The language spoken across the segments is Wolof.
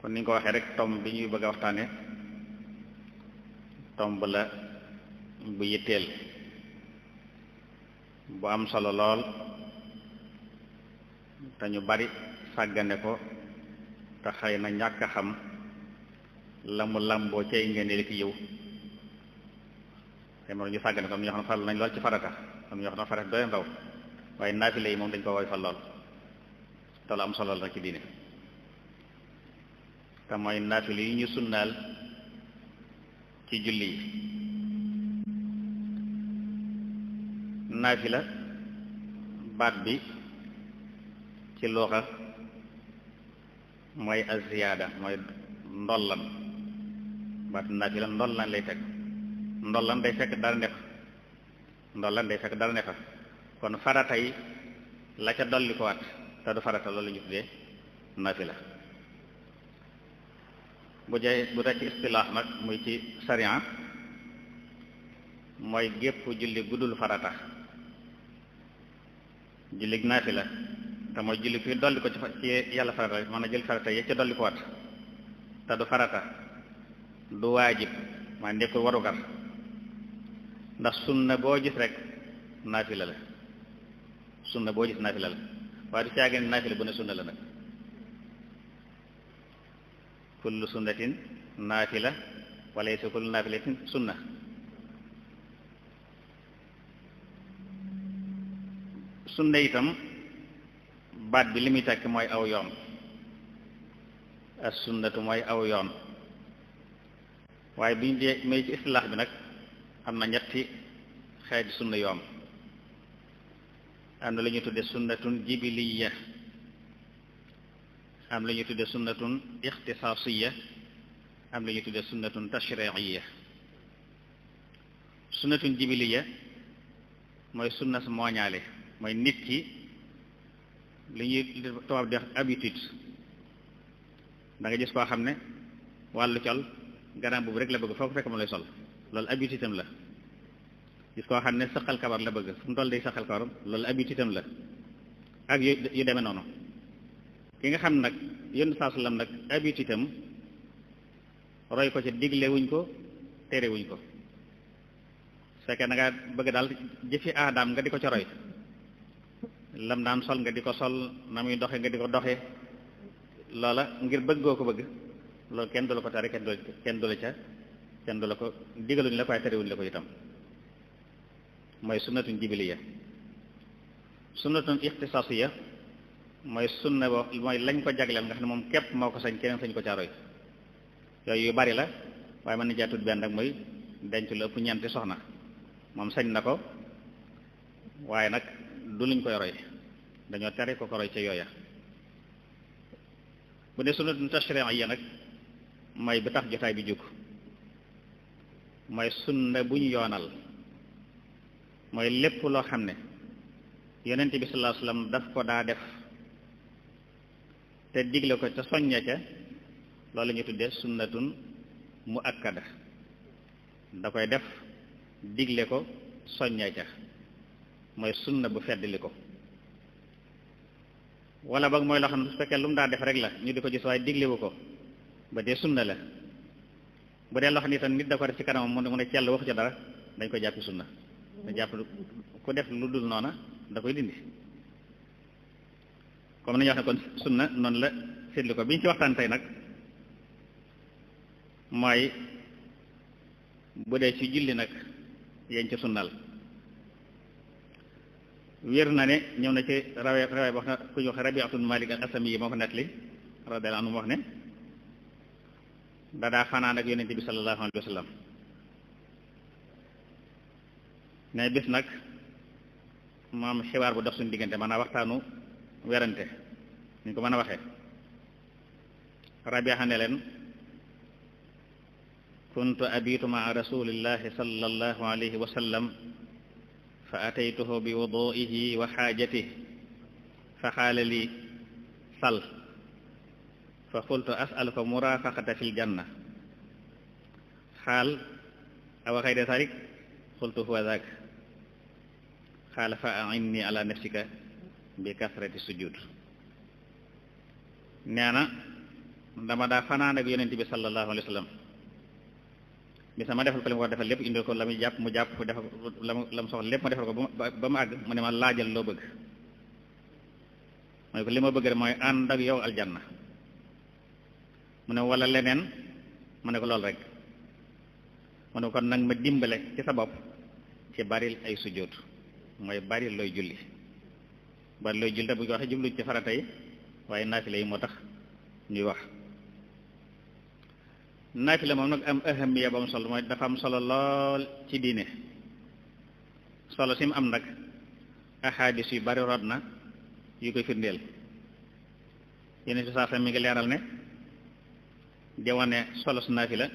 kon ni nga ko waxee rek tomb bi ñuy bëgg a waxtaane tomb la bu yitteel bu am solo lool te ñu bari sàggane ko te xëy na ñàkk a xam la mu làmboo cay ngeen ki yiw te moom ñu sàggane ko am ñoo xam ne farlu nañ lool ci farata am ñoo xam ne farata doy ndaw waaye naafile yi moom dañ ko woy fa lool te lu am solo la ci diine te mooy naafile yi ñu sunnaal ci julli yi naafila baat bi ci luxa mooy az-ziyaada mooy ndollan baat naafila ndollan lay teg ndollan day fekk dara nekk ndollan day fekk dara nekk kon farata yi la ca dolli ko waat te du farata loolu la ñu tuddee naafila bu dee ci istilaax nag muy ci sariya mooy gépp julli guddul farata julli naafila te mooy julli kuy dolli ko ci yàlla farata mën a jël farata yi ca dolli ko waat te du farata du waajib maa nekkul warugar ndax sunna boo gis rek naafila la sunna boo gis naafila la waaye du caagin naafila bu ne sunna la nag kullu sunnatin naafila wa laysa kullu naafilatin sunna sunna itam baat bi li muy tekk mooy aw yoon as sunnatu mooy aw yoon waaye bi ñu dee may ci istilaax bi nag am na ñetti xeeti sunna yoon am na lu ñuy tudde sunnatun jibiliya am la ñuy tudde sunnatun ixtisaasiya am la ñuy tudde sunnatun tashriiya sunnatun jibiliya mooy sunna su mooñaale mooy nit ki li ñuy tubaab di wax habitude da nga gis koo xam ne wàllu col garaam boobu rek la bëgg foo ko fekk mu lay sol loolu habitude am la gis koo xam ne saqal kabar la bëgg fu mu toll day saqal kabaram loolu habitude am la ak yu demee noonu ki nga xam nag yonent saa sallam nag habitude am roy ko ci digle wuñ ko tere wuñ ko su fekkee na nga bëgg daal jëfi aadaam nga di ko ca roy lam daan sol nga di ko sol na muy doxe nga di ko doxe loola ngir bëggoo ko bëgg loolu kenn du la ko tere kenn du la ko digaluñ la ko waaye terewuñ la ko itam mooy sunnatun jibiliya sunnatun ixtisaasiya mooy sunna bo mooy lañ ko jagleel nga xam ne moom képp moo ko sañ keneen sañ ko caaroy yooyu yu bari la waaye mën na caa tudd benn rek mooy denc lu ëpp ñeenti soxna moom sañ na ko waaye nag du luñ koy roy dañoo tere ko ko roy ca yooya bu dee sunnatun tashri'iyya nag mooy bi tax jotaay bi jóg mooy sunna bu ñu yoonal mooy lépp loo xam ne yonent bi sallallahu alayhi wasallam daf ko daa def te digle ko te soñña ca loolu la ñuy tuddee sunnatun muakkada da koy def digle ko soñña ca mooy sunna bu feddli ko wala boog mooy loo xam ne su fekkee lu mu daa def rek la ñu di ko gis waaye diglewu ko ba dee sunna la bu dee loo xam ne itam nit da ko def ci kanamam mu ne cell waxu ca dara dañ koy jàppi sunna da jàpp ku def lu dul noona da koy dindi comme nañu wax ne kon sunna noonu la seetlu ko bi ñu ci waxtaan tey nag mooy bu dee ci julli nag yéen ci sunnal wér na ne ñëw na ci rawe wax na ku ñu wax Rabi'atul Malik al-Asami yi moo ko nettali radiyallahu anhu wax ne dadaa fanaan ak yonent bi sallallahu alayhi wa sallam ne bis nag moom xibaar bu dox suñu diggante maanaam waxtaanu werante ni ko mën a waxee Rabi'a ne leen kuntu abitu ma'a rasulillahi sallallahu alayhi wa sallam fa ataytuhu bi wudu'ihi wa xaajatihi fa qaala li sal fa qultu as'aluka murafaqata fil janna qaal aw xayra zalik qultu huwa zaak qaala fa a'inni ala nafsika bi kasrati sujud nee na dama daa fanaan ak yonent bi sallallahu alayhi wa sallam bi sama defal ko li mu war defal lépp indil ko la muy jàpp mu jàpp defal ko la mu soxla lépp ma defal ko ba mu àgg mu ne ma laajal loo bëgg mooy ko li ma bëgg rek mooy ànd ak yow aljanna mu ne wala leneen mu ne ko loolu rek mu ne kon nag ma dimbale ci sa bopp ci baril ay sujjóot mooy baril looy julli bari looy julli te bu ñu waxee jublu ci farata yi waaye naafila yi moo tax ñuy wax naafila moom nag am ahamiya ba mu solo mooy dafa am solo lool ci diine solo si mu am nag ahadis yu bari rod na yu koy firndeel yeneen si saa mi ngi leeral ne di wane solo su naafila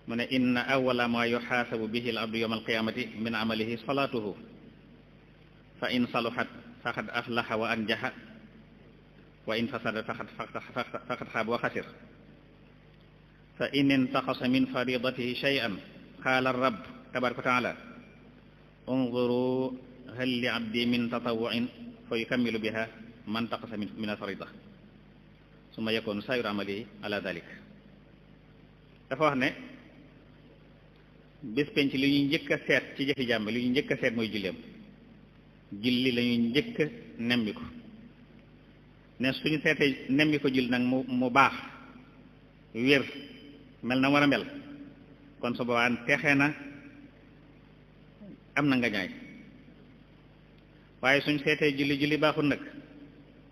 mu ne inna awwala ma yuxaasabu bihi al abdu yawma alqiyamati min amalihi salaatuhu fa in saluhat faqad aflaha wa anjaha wa in fasadat faqad xaaba wa xasir fa in intaqasa min faridatihi shay'an qaala ar-rabb tabaraka wa taala unzuru hal li abdi min tatawwu'in fa yukammilu biha man taqasa min al-farida summa yakunu saa'iru amalihi ala dhalik dafa wax ne bés penc li ñuy njëkk a seet ci jëfi jàmm li ñuy njëkk a seet mooy julleem julli la ñuy njëkk a nemmi ko ne suñu seetee nemmi ko julli nag mu baax wér mel na war a mel kon su boobaa texe na am na nga ñaay waaye suñ seetee julli baaxul nag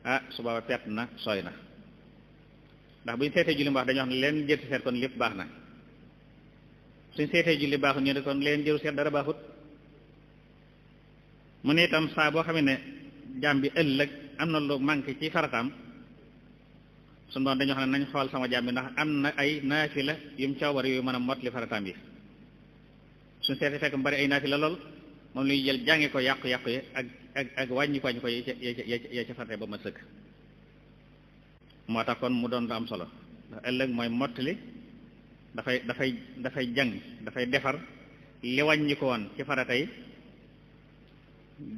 ah su boobaa perte na sooy na ndax buñ seetee julli mu baax dañoo wax ne leen jël seet kon lépp baax na suñ seetee julli baaxul ñu ne kon leen jëru seet dara baaxut mu ne itam saa boo xam ne jaam bi ëllëg am na lu manqué ci farataam suñu doon dañoo xam ne nañ xool sama jaam bi ndax am na ay naafila yum coowar yooyu mën a mot li farataam bi suñ seetee fekk mu bari ay naafila lool moom lu ñuy jël jànge ko yàqu-yàqu yi ak wàññi ko ya ca farate ba ma sëkk moo tax kon mu doon lu am solo ndax ëllëg mooy mottali dafay jàng dafay defar li wàññi ko woon ci farata yi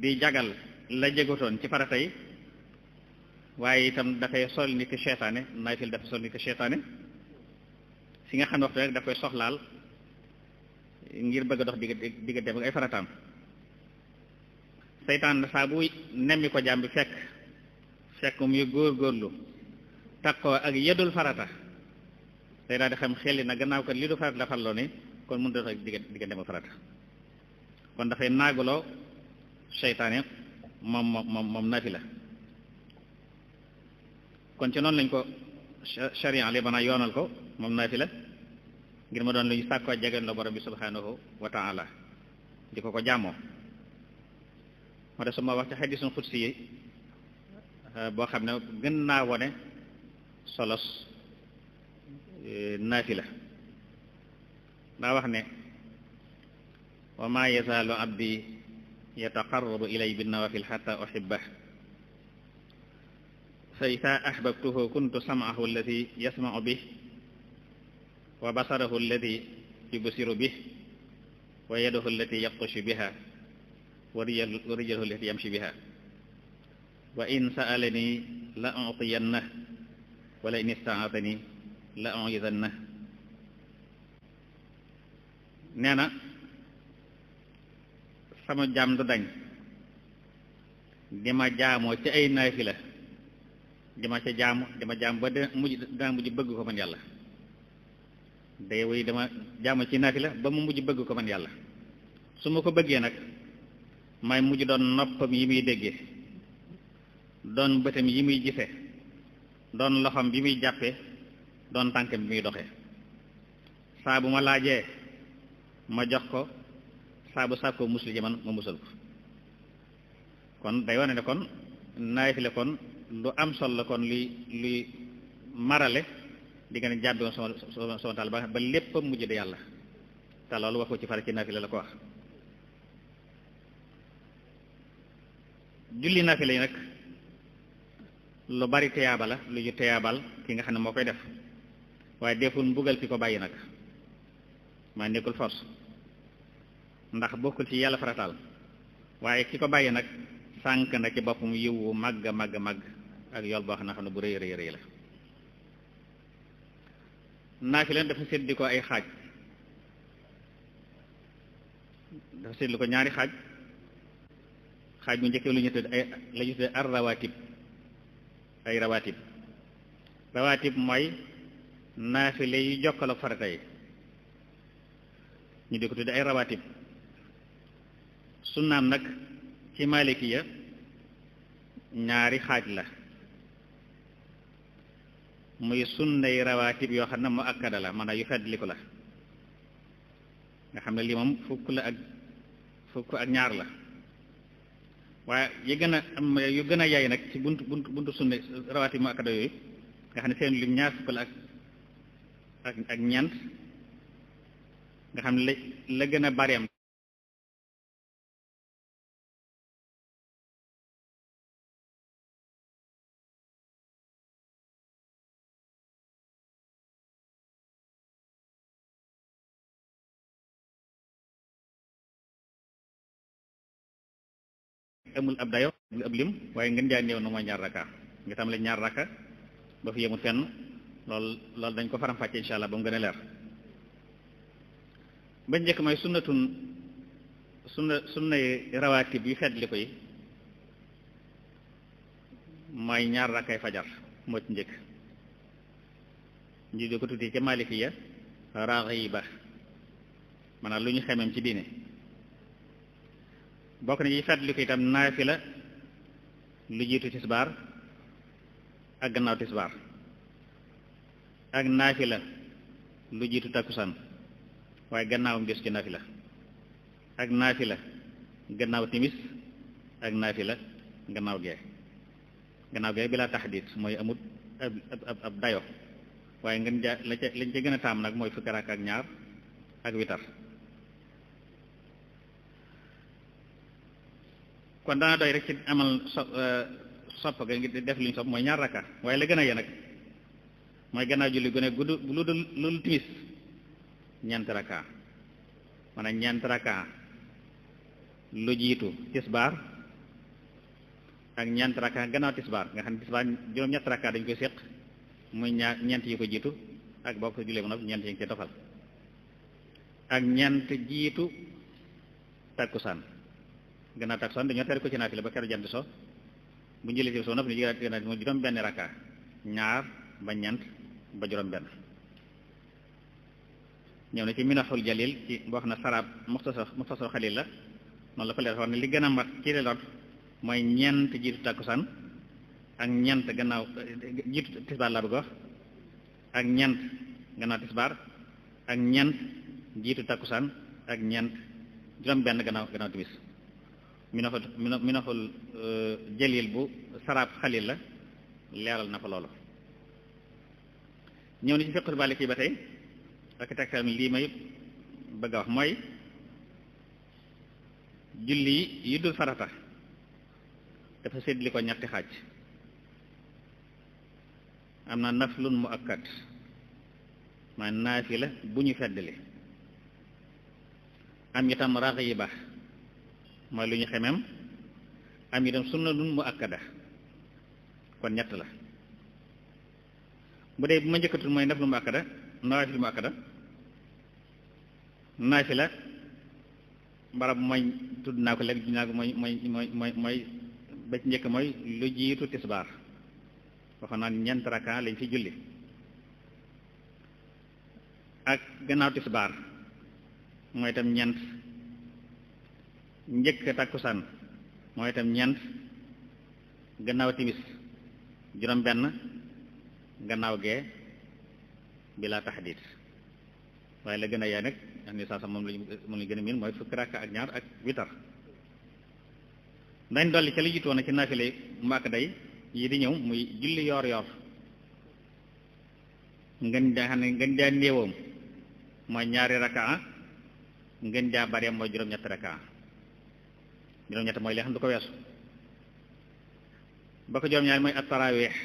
di jagal la jégotoon ci farata yi waaye itam dafay sol nit ki seytaane naafil dafa sol nit ki seytaane si nga xam ne waxtu rek daf koy soxlaal ngir bëgg a dox diggante ak ay farataam seytaan saa bu nemmi ko jaam bi fekk muy góorgóorlu takkoo ak yedul farata day daal di xam xelli na gannaaw ko li du farata la farloo ni kon mënut a dox diggante ak farata kon dafay naagaloo seytaane moom naafila kon ci noonu lañ ko sharia li bana yoonal ko moom naafila ngir ma doon lu ñu sàkkoo jegen la borom bi subhanahu wa ta'ala di ko jaamoo moo tax su ma wax ci hadiisul qudsi yi boo xam ne gën naa wone solos naafila daa wax ne wa ma yazaalu abdi yataqarrabu ilay binnawaafil hatta uhibbah fa iza ahbabtuhu kuntu sam'ahu alladi yasma'u bih wa basarahu alladi yubsiru bih wa yadahu allati yabtashu biha wa rijluhu allati yamshi biha wa in sa'alani la u'tiyannahu wa la in ista'aadani la u'izannahu nee na sama jaam du dañ di ma jaamoo ci ay naafila di ma ca jaamu di ma jaam ba dana mujj bëgg ko man yàlla day woy dama jaamu ci naafila ba mu mujj bëgg ko man yàlla su ma ko bëggee nag may mujj doon noppam yi muy déggee doon bëtam yi muy gise doon loxam bi muy jàppee doon tànkam bi muy doxee saa bu ma laajee ma jox ko saa bu sàkkoo musli ji man ma musal ko kon day wane ne kon naafila kon lu am solo la kon luy marale di nga ne jàddoon sama taal ba lépp mujj de yàlla te loolu wax ko ci fara ci naafila la ko wax julli naafila yi nag lu bari teyaaba la lu ñu teyaabal ki nga xam ne moo koy def waaye deful mbugal ki ko bàyyi nag maa nekkul force ndax bokkul ci yàlla farataal waaye ki ko bàyyi nag sànk na ci boppam yiwu màgg ak yool boo xam ne bu rëy la naafila dafa séddi ko ay xaaj, dafa séddi ko ñaari xaaj. xaaj bu njëkk lu ñu tudd ay la ñu tudd ar rawatib, ay rawatib. rawatib mooy naafile yu jokkal ak farata yi, ñu di ko tudd ay rawatib. sunnaam nag ci malikiya ñaari xaaj la, muy sunnay rawatib yoo xam ne mu akkada la, maanaam yu feddli ko la, nga xam ne lii moom fukk ak ñaar la. waaye yi gën a am yu gën a yaay nag ci buntu sunna rawatib mu akkada yooyu nga xam ne seen lim ñaar fukk la ak ñeent, nga xam ne la gën a bari am amul ab dayo ab lim, waaye ngeen jaa néew na mooy ñaar rakka nga tam la ñaar rakka ba fi yemul fenn. loolu dañ ko faram-fàcce insha allah ba mu gën a leer. ba njëkk mooy sunnay rawaatib yu feddli ko yi mooy ñaar rakkay fajar moo ci njëkk, ñu di ko tuddee ca malikiya raxiba, maanaam lu ñu xemem ci diine. bokk na ci feddli ko itam naafila lu jiitu tisbaar ak gannaaw tisbaar, ak naafila lu jiitu takkusaan waaye gannaawam des ci naafila, ak naafila gannaaw timis, ak naafila gannaaw gee bi laa taxdiit mooy amut ab dayo, waaye ngeen ja lañ ca gën a taam nag mooy fukki rakk ak ñaar ak witar. kon dana doy rek ci amal sopp ga ngi def li ñu sopp mooy ñaar rakka, waaye la gën a ye nag mooy gannaaw julli gu ne gudd lu dul timis ñeenti rakka, maanaam ñeenti rakka lu jiitu tisbaar ak ñeenti rakka gannaaw tisbaar, nga xam ne tisbaar juróom-ñetti rakka dañ koy séq, muy ñeent yi ko jiitu ak bokk ko jullee ba noppi ñeent yi ngi ci tofal, ak ñeent jiitu takkusaan. gannaaw takkusaan dañoo tere ko ci naafila ba keroog jant so, bu njëlee ci so noppi ni jigéen mu juróom benn rakka, ñaar ba ñeent ba juróom benn. ñëw na ci minaxul jalil ci boo xam ne sarab muxtasar xalil la, noonu la ko leer wax ne li gën a mat ci leloot mooy ñeent jiitu takkusaan ak ñeent gannaaw jiitu tisbaar laa bëgg wax, ak ñeent gannaaw tisbaar, ak ñeent jiitu takkusaan, ak ñeent juróom benn gannaaw timis. minaxul jalil bu sarab xalil la leeral na fa loolu. ñëw na ci fiqhul maliki ba tey ak tegtal lii may bëgg a wax mooy julli yi dul farata dafa séddli ko ñetti xaaj. am na naflun mu akkat maa naafila bu ñu feddali, am itam raxiba mooy lu ñu xemem, am itam sunnatun mu akkada, kon ñett la. bu dee bu ma njëkkatul mooy naflu mu akkada nawaafil mu akkada, naafila barab mooy tudd naa ko léegi naa ko mooy ba ci njëkk mooy lu jiitu tisbaar, waxoon naa ñeent rakka lañ fi julli, ak gannaaw tisbaar mooy itam ñeent, njëkk takkusaan mooy itam ñeent, gannaaw timis juróom benn, gannaaw gee bila taxdiid. waaye la gën a yaay nag xam ne saa sax moom lañu gën a miin mooy fukki rakka ak ñaar ak witar. dañ dolli ca li jiitu woon na ci naafile mbàkk day yi di ñëw muy julli yoor yoor, ngeen jaa xam ne ngeen jaa néewoom mooy ñaari rakka, ngeen jaa bareem mooy juróom-ñetti rakka. juróom-ñett mooy li xam du ko weesu. ba ko juróom-ñaari mooy at-taraweex,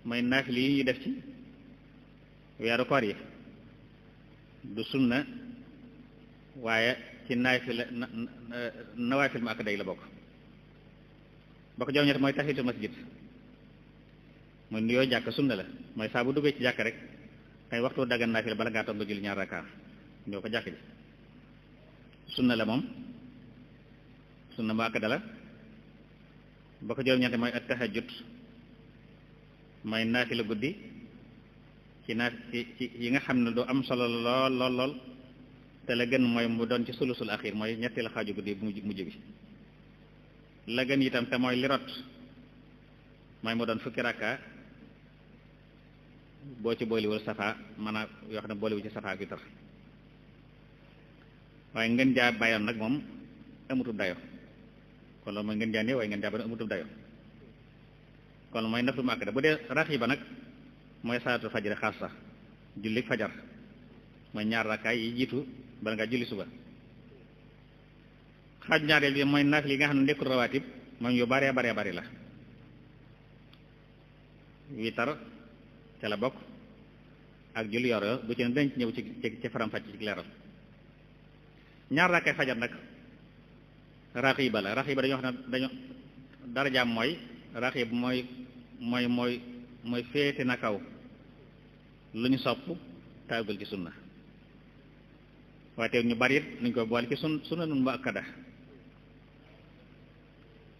mooy naafile yi ñu def ci weeru koor yi, du sunna waaye ci naafila nawaafil mu ak day la bokk. ba ko juróom-ñett mooy tahiyatul masjid, mooy nuyoo jàkk sunna la, mooy saa bu duggee ci jàkk rek xëy waxtu dagan naafila bala ngaa toog nga julli ñaar rakka ñoo ko jàkk ji sunna la moom sunna mu akkada la ba ko juróom-ñeente mooy at tahajjud mooy naafila guddi ci yi nga xam ne du am solo lool te la gën mooy mu doon ci sulusul axir mooy ñetteelu xaaju guddi bu mujj bi la gën itam te mooy li rot mooy mu doon fukki rakka boo ci booliwul safa maanaam yoo xam ne booliwu ci safa ak witar waaye ngeen jaa bayoon nag moom amutub dayo kon loolu mooy ngeen jaa néew waaye ngeen jaa bayoon amutub dayo kon mooy naflu mu akkada bu dee raxiba nag mooy salaatul fajr xaas sax julli fajar mooy ñaar rakkaay yi jiitu bala ngaa julli suba xaaj ñaareel bi mooy naafila yi nga xam ne nekkul rawaatib moom yu baree bari la witar ca la bokk ak julli yor yor bu ci ne dañ ci ñëw ci faram-fàcc ci leeral ñaar rakkaay fajar nag raxiba la raxiba dañoo xam ne dañoo darajaam mooy raxib mooy féete na kaw lu ñu sopp tawgal ci sunna waaye te ñu bari it nuñ ko boole ci sunna nun mu akkada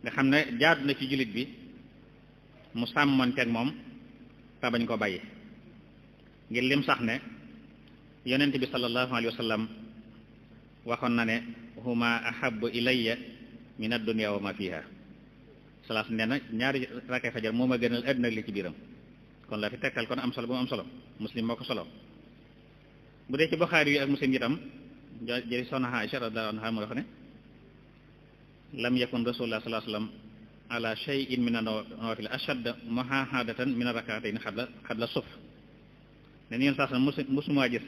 nga xam ne jaadu na ci jullit bi mu sàmmonteeg moom te bañ ko bàyyi ngir lim sax ne yonent bi sallallahu alayhi wa sallam waxoon na ne huma ahabbu ilayya min ad-dunya wa ma fiha salaas nee na ñaari rakkay fajar moo ma gënal àddina li ci biiram kon la fi tekkal kon am solo bu mu am solo muslim moo ko solo bu dee ci Buxaari yi ak muslim itam jëri soxna Aïcha radiyallahu anha moo wax ne lam yakun rasulullah sallallahu alayhi wa sallam ala shay'in min an-nawafil ashadda muhaadatan min ar-rak'atayn qabla subh ne ni yéen sax musumaa gis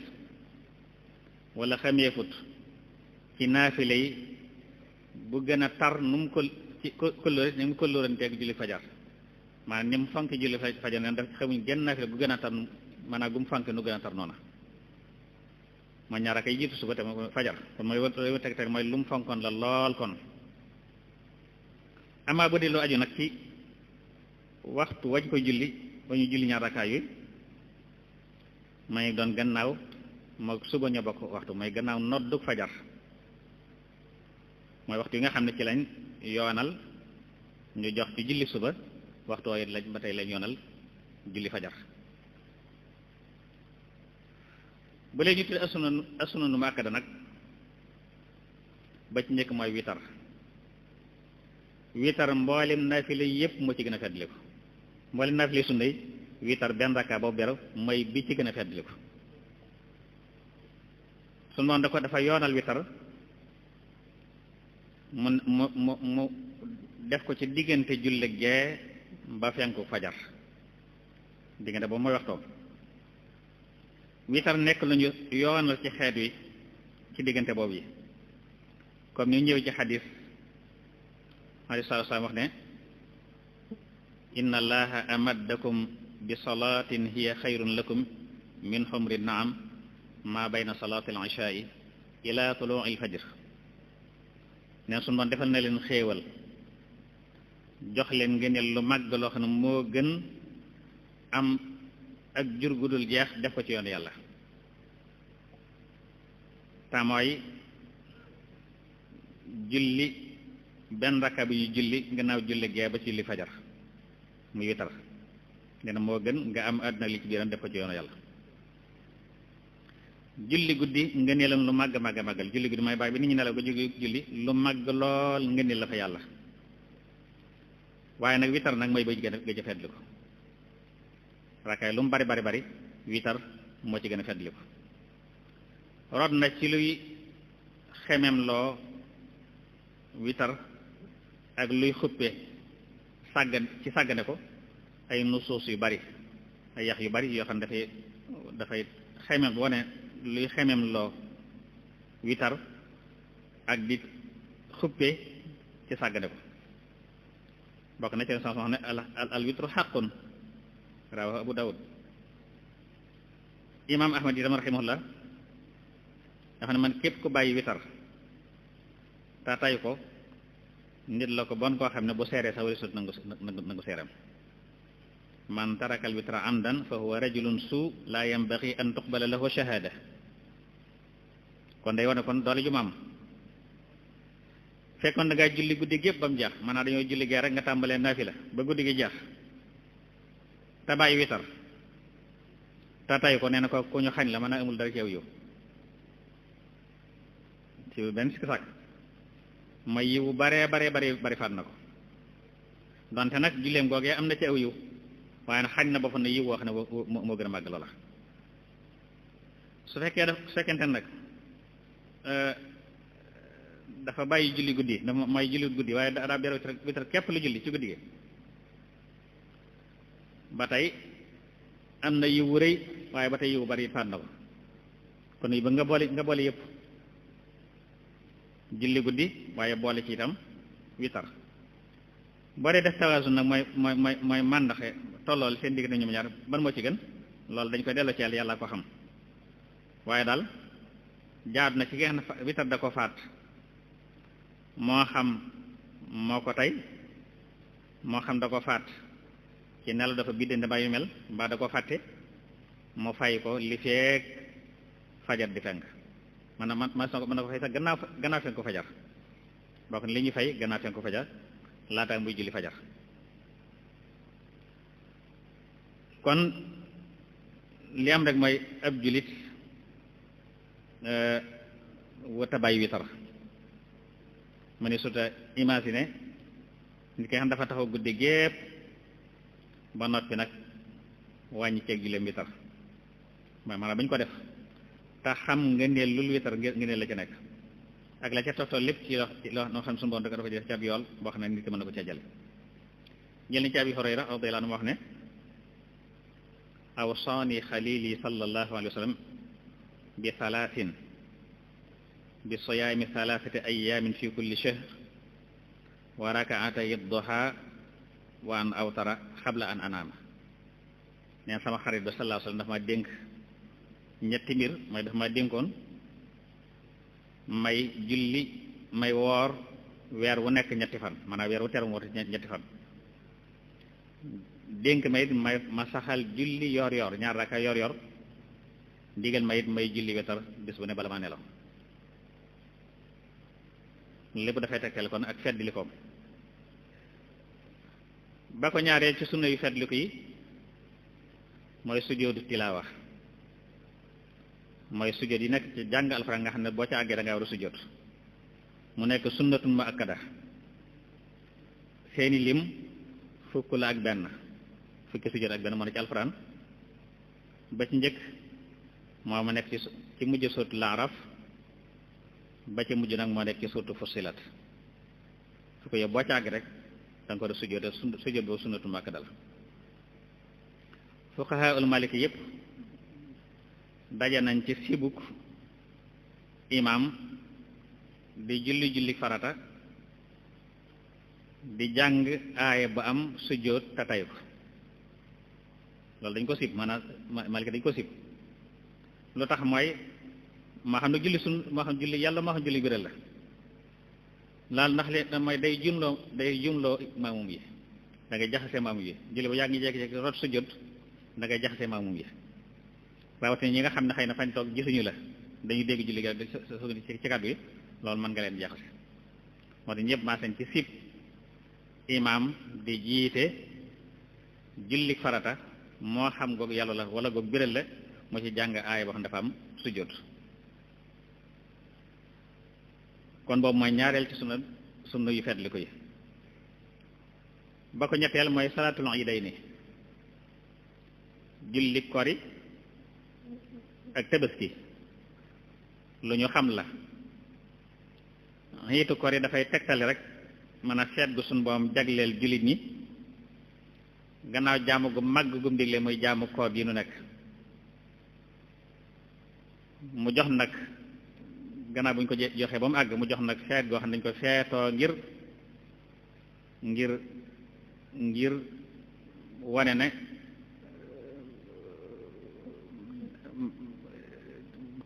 wala xameefut ci naafile yi bu gën a tar nu mu ko ci kollóore ni mu kollóoranteeg julli fajar maanaam ni mu fonk julli fajar neen daf xamuñ genn naafile gu gën a tar maanaam gu mu fonk nu gën a tar noona mooy ñaar ak ay jiitu suba te fajar kon mooy wë teg mooy lu mu fonkoon la lool kon amaa bu dee lu aju nag ci waxtu wañ ko julli ba ñu julli ñaar rakkaa yi may doon gannaaw moo suba ñoo bokk waxtu mooy gannaaw noddu fajar mooy waxtu yi nga xam ne ci lañ yoonal ñu jox ci julli suba waxtu woowu lañ ba tey lañ yoonal julli fajar bu léegi ñu tudd asuna nu mu akkada nag ba ci njëkk mooy witar mboolem naafile yépp moo ci gën a feddliku mboolem naafile sunna yi witar benn rakka boobu beru mooy bi ci gën a feddliku sunu moom dafa yoonal witar mu def ko ci diggante julli gee ba fenku fajar diggante boobu mooy waxtoom witar nekk lañu yoonal ci xeet wi ci diggante boobu yi comme ni ñëw ci xadis alayhi salaatu wa salaam wax ne inna allaha amaddakum bi salaatin hiya xayrun lakum min xumri naam ma bayna salaati al ishaai ila tuluu al fajr neen suñu doon defal na leen xéewal jox leen ngëneel lu màgg loo xam ne moo gën am ak jur gu dul jeex def ko ci yoon yàlla te mooy julli benn rakka bi ñu julli gannaaw julli gee ba ci julli fajar muy witar nee na moo gën nga am àdduna li ci biiram def ko ci yoonu yàlla julli guddi ngëneelam lu màgg màggal julli guddi mooy bàyyi bi nit ñi nelaw ba jóge julli lu màgg lool ngëneel la fa yàlla waaye nag witar nag mooy ba gën a feddli ko rakkaay lu mu bari witar moo ci gën a feddli ko rod na ci luy xemem loo witar ak luy xuppe sàggane ko ay nusuus yu bari ay yax yu bari yoo xam ne dafay xemem wane luy xemem loo witar ak di xuppe ci sàggane ko bokk na ci sens wax ne al witru xaqun rawahu Abu Dawud imam Ahmad itam rahimahullah dafa ne man képp ku bàyyi witar ta tay ko nit la ko bon koo xam ne bu seeree sa wari sut nangu seeram man taraka al witra amdan fa huwa rajulun suu la yanbaghi an tuqbala lahu shahada kon day wane kon doole ju ma am fekkoon da ngaa julli guddi gi yëpp ba mu jeex maanaam dañoo julli gee rek nga tàmbalee naafila ba guddi gi jeex te bàyyi witar te tay ko nee na ko ku ñu xañ la mën a amul dara ci yow ci benn sikk sàkk ma yiwu bare bari faat na ko donte nag julleem googee am na ci aw yiw waaye nag xañ na boppam ne yiw woo xam ne moo gën a màgg loola su fekkente nag dafa bàyyi julli guddi dafa may julli guddi waaye daa beru witar képp lu julli ci guddi gi ba tey am na yiw wu rëy waaye ba tey yiw bari faat na ko kon yi ba nga boole yëpp julli guddi waaye boole ci itam witar boo dee def tawaasun nag mooy màndaxe tollool seen digg na ñoom ñaar ban moo ci gën loolu dañ koy delloo ci yàlla ko xam waaye daal jaadu na ci nga xam ne witar da ko faat moo xam moo ko tey moo xam da ko faat ci nelaw dafa biddante mbaa yu mel mbaa da ko fàtte mu fay ko li feek fajar di fenk mën na ko fay sax gannaaw fenk ko fajar bokk ne li ñuy fay gannaaw fenk ko fajar laata muy julli fajar kon li am rek mooy ab jullit wata bàyyi witar ma ne suta imaginer nit ki xam dafa taxaw guddi gépp ba noppi nag wàññi ceeg julleem witar maanaam bañ ko def te xam nga neel lul witar nga neel la ca nekk ak la ca toftoo lépp ci loo xam suñu borom da ko dafa def ci ab yool boo xam ne nit ki mën na ko ca jël ni ci Abi Hurayra radiyallahu anhu wax ne awsaani xalili sallallahu alayhi wa sallam bi thalathin bi siyaami thalathati ayamin fi kulli shahr wa rakaatay duha wa an awtara xabla an anaama neen sama xarit ba sallallahu alayhi wa sallam dafa ma dénk ñetti mbir mooy dafa ma dénkoon may julli may woor weer wu nekk ñetti fan maanaam weer wu teru mu woote ñetti fan dénk ma it ma saxal julli yor ñaar raka yor digal ma it may julli wetar bis bu ne bala maa nelaw lépp dafay tegtal kon ak feddli koom ba ko ñaareel ci sunna yu feddli ko yi mooy sujjóotu tilaawa mooy sujjóot yi nekk ci jàng alxuraan nga xam ne boo ca àggee da ngaa war a sujjóot mu nekk sunnatun mu akkada seeni lim fukk la ak benn fukki sujjóot ak benn moo ne ci alxuraan ba ci njëkk moo ma nekk ci mujj suratul Araf ba ci mujj nag moo nekk ci suratul Fussilat fukk yow boo ca àgg rek da nga ko war a sujjóot sujjóot boobu sunnatun mu akkada la fuqahaa ul maliki yépp daje nañ ci sibuk imam di julli farata di jàng aaya ba am sujjóot te tay ko loolu dañ ko sib maanaam malika dañ ko sib lu tax mooy maa xam ne julli maa xam julli yàlla maa xam julli biral la laal ndax le mooy day jumloo maamum yi da ngay jaxase maamum yi julli ba yaa ngi jekki-jekki rot sujjóot da ngay jaxase maamum yi rawatina ñi nga xam ne xëy na fañ toog gisuñu la dañuy dégg julli ga ci kàddu yi loolu mën nga leen jaxase moo tax ñëpp maa seen ci sib imaam di jiite julli farata moo xam goog yàlla la wala goog biral la mu ci jàng aaya boo xam dafa am sujjóot kon boobu mooy ñaareel ci sunna yu feetli ko yi ba ko ñetteel mooy salaatul iidayni julli kori ak tabaski lu ñu xam la xiitu kori dafay tegtali rek mën a seet gu suñ boom jagleel jullit ñi gannaaw jaamu gu màgg gum digle muy jaamu koor yi nu nekk mu jox nag gannaaw bu ñu ko joxee ba mu àgg mu jox nag feet goo xam ne dañu ko feetoo ngir wane ne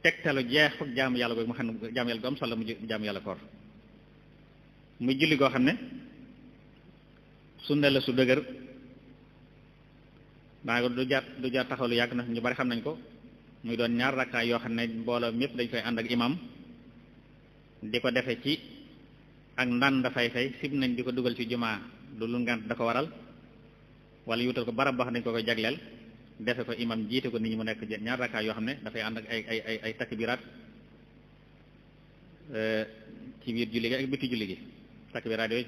tegtalu jeex fukk jaamu yàlla googu mu xam ne jaamu yàlla gu am solo mu jaamu yàlla koor muy julli goo xam ne sunna la su dëgër daa du jar taxaw lu yàgg na ñu bari xam nañ ko muy doon ñaar rakkaay yoo xam ne mbooloo mépp dañ koy ànd ak imam di ko defe ci ak ndaan dafay fay sib nañ di ko dugal ci jumaa lu ngant da ko waral wala yutal ko barab boo xam ne dañ ko koy jagleel defe ko imam jiite ko nit ñi mu nekk ñaar rakkaay yoo xam ne dafay ànd ak ay takbiraat ci biir julli gi ak biti julli gi takbiraat yooyu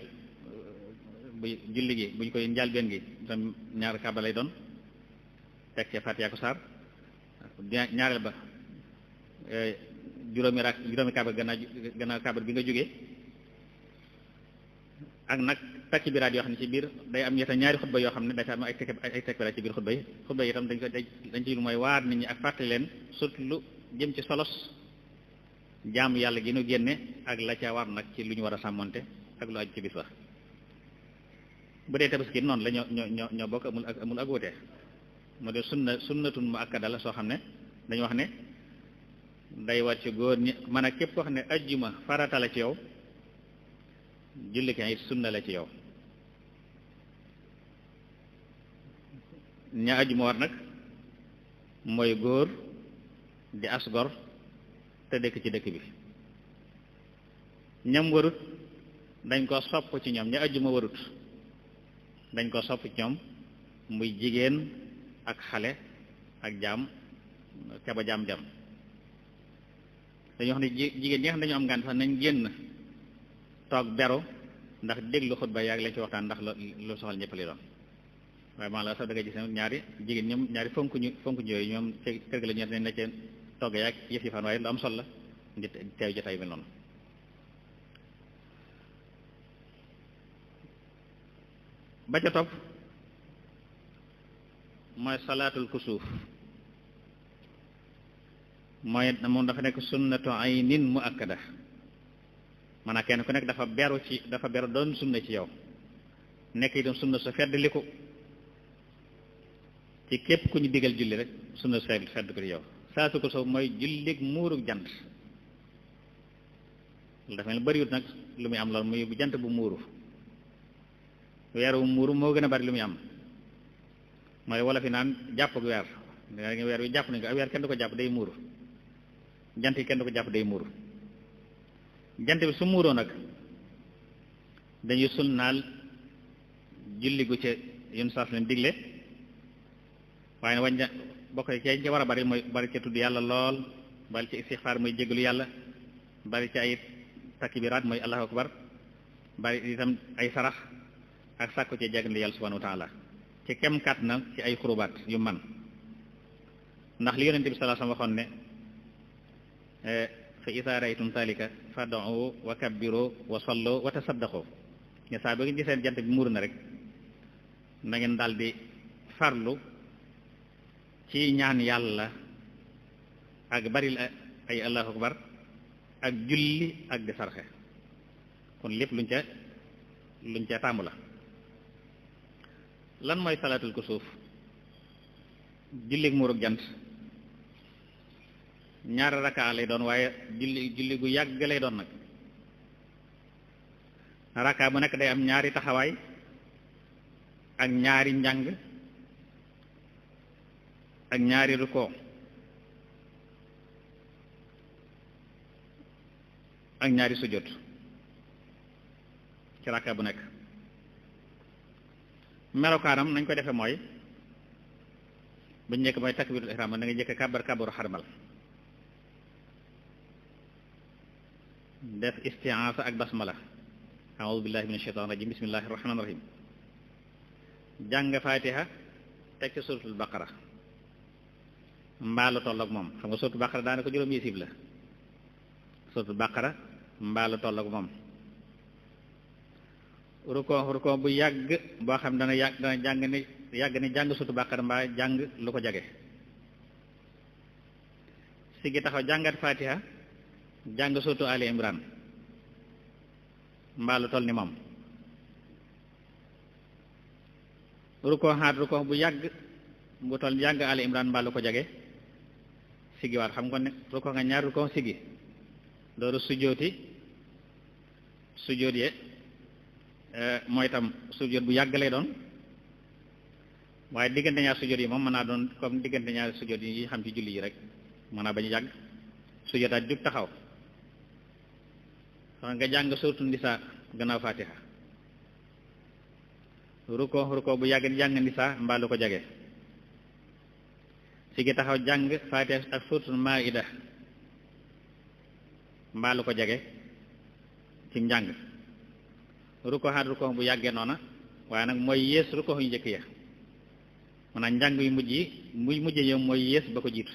bu julli gi buñ koy njàlbeen gi tam ñaar kaaba lay doon teg ci Faatiha ko saar ñaareel ba juróomi kaaba gannaaw kaaba bi nga jógee ak nag takbiraat yoo xam ne ci biir day am ñaari xutba yoo xam ne dafa am ay takbiraat ci biir xutba yi itam dañ ci lu mooy waar nit ñi ak fàttali leen surtout lu jëm ci solos jaamu yàlla gi nu génne ak la ca war nag ci lu ñu war a sàmmonte ak lu aju ci bis ba bu dee tabaski noonu la ñoo bokk amul ak wutee moo de sunnatun mu akkada la soo xam ne dañu wax ne day war ci góor ñi man a képp koo xam ne ajjuma farata la ci yow julli ki it sunna la ci yow ña ajjuma war nag mooy góor di asgor te dëkk ci dëkk bi ñam warut dañ ko sopp ci ñoom ña ajjuma warut dañ ko sopp ci ñoom muy jigéen ak xale ak jaam caba jaam dañoo xam ne jigéen ñi nga xam ne dañu am ngànt sax nañ génn toog beru ndax déglu xutba yaag lañ ci waxtaan ndax lu soxal ñëpp li doon waaye maa la sax da ngay gis ne ñaari jigéen ñoom ñaari fonk ñu yooyu ñoom ci kër gi la ñu ne ca togg yaag yëf yi fan waaye lu am solo la di teew jotaay bi noonu ba ca topp mooy salaatul kusuuf mooy moom dafa nekk sunnatu aynin mu akkada maanaam kenn ku nekk dafa beru doon sunna ci yow nekk itam sunna su feddliku ci képp ku ñu digal julli rek sunna su fedd ko ci yow salaatu kusuuf mooy jullig muurug jant dafa mel bariwut nag lu muy am lool muy bu jant bu muuru weer wu muuru moo gën a bari lu muy am mooy wala fi naan jàpp ak weer weer wi jàpp nañ ko ak weer kenn du ko jàpp day muuru jant yi kenn du ko jàpp day muuru jant bi su muuroo nag dañuy sunnaal julli gu ca yun saas leen digle waaye ne wañ bokk ci war a bari mooy bari ca tudd yàlla lool bari ci istixfaar mooy jégalu yàlla bari ci ay takbiraat mooy allahu akbar bari itam ay sarax ak sàkku ci jagandi yàlla subhanahu wa taala ci kem kat na ci ay xurubaat yu man ndax li yonente bi sallallahu alayhi wasallam waxoon ne fa iza raytum zalika fad'u wa kabbiru wa sallu wa tasaddaqu ne saa ba ngeen giseen jant bi muur na rek na ngeen daal di farlu ci ñaan yàlla ak bari ay allahu akbar ak julli ak di sarxe kon lépp luñ ca tàmbu la lan mooy salaatul kusuuf jullig muurug jant ñaari rakkaa lay doon waaye julli gu yàgg lay doon nag rakkaa bu nekk day am ñaari taxawaay ak ñaari njàng ak ñaari rukoo ak ñaari sujjóot ci rakkaa bu nekk melokaanam nañ ko defee mooy bu njëkk mooy takbiratul ihram da nga njëkk kabaru xarmal def isti'aasa ak basmala a'uuzu billahi minash shaytaanir rajiim bismillahir rahmaanir rahiim jàng faatiha teg ci suratul baqara mbaalu tolloog moom xam nga suratul baqara daanaka juróom yéesib la suratul baqara mbaalu tolloog moom ruko bu yàgg boo xam dana jàng ni jàng suratul baqara mbaa jàng lu ko jage sigi taxaw jàngat faatiha jàng suratu Ali Imran mbaalu toll ni moom ruko bu yàgg bu toll jàng Ali Imran mbaalu ko jage sigi waat xam nga ne ruko nga ñaar ruko sigi dooru sujjóot ye mooy tam sujjóot bu yàgg lay doon waaye diggante ñaar sujjóot yi moom mën naa doon comme diggante ñaari sujjóot yi xam ci julli yi rek mën naa bañ a yàgg sujjóotaat jug taxaw sax nga jàng suratul Nisaa gannaaw Fatiha ruko bu yàgg jàng Nisaa mbaa lu ko jege si gi taxaw jàng Fatiha ak suratul Maa'ida mbaa lu ko jege ci njàng ruko bu yàggee noona waaye nag mooy yées ruko yu njëkk ya maanaam njàng yu mujj yi muy mujj yow mooy yées ba ko jiitu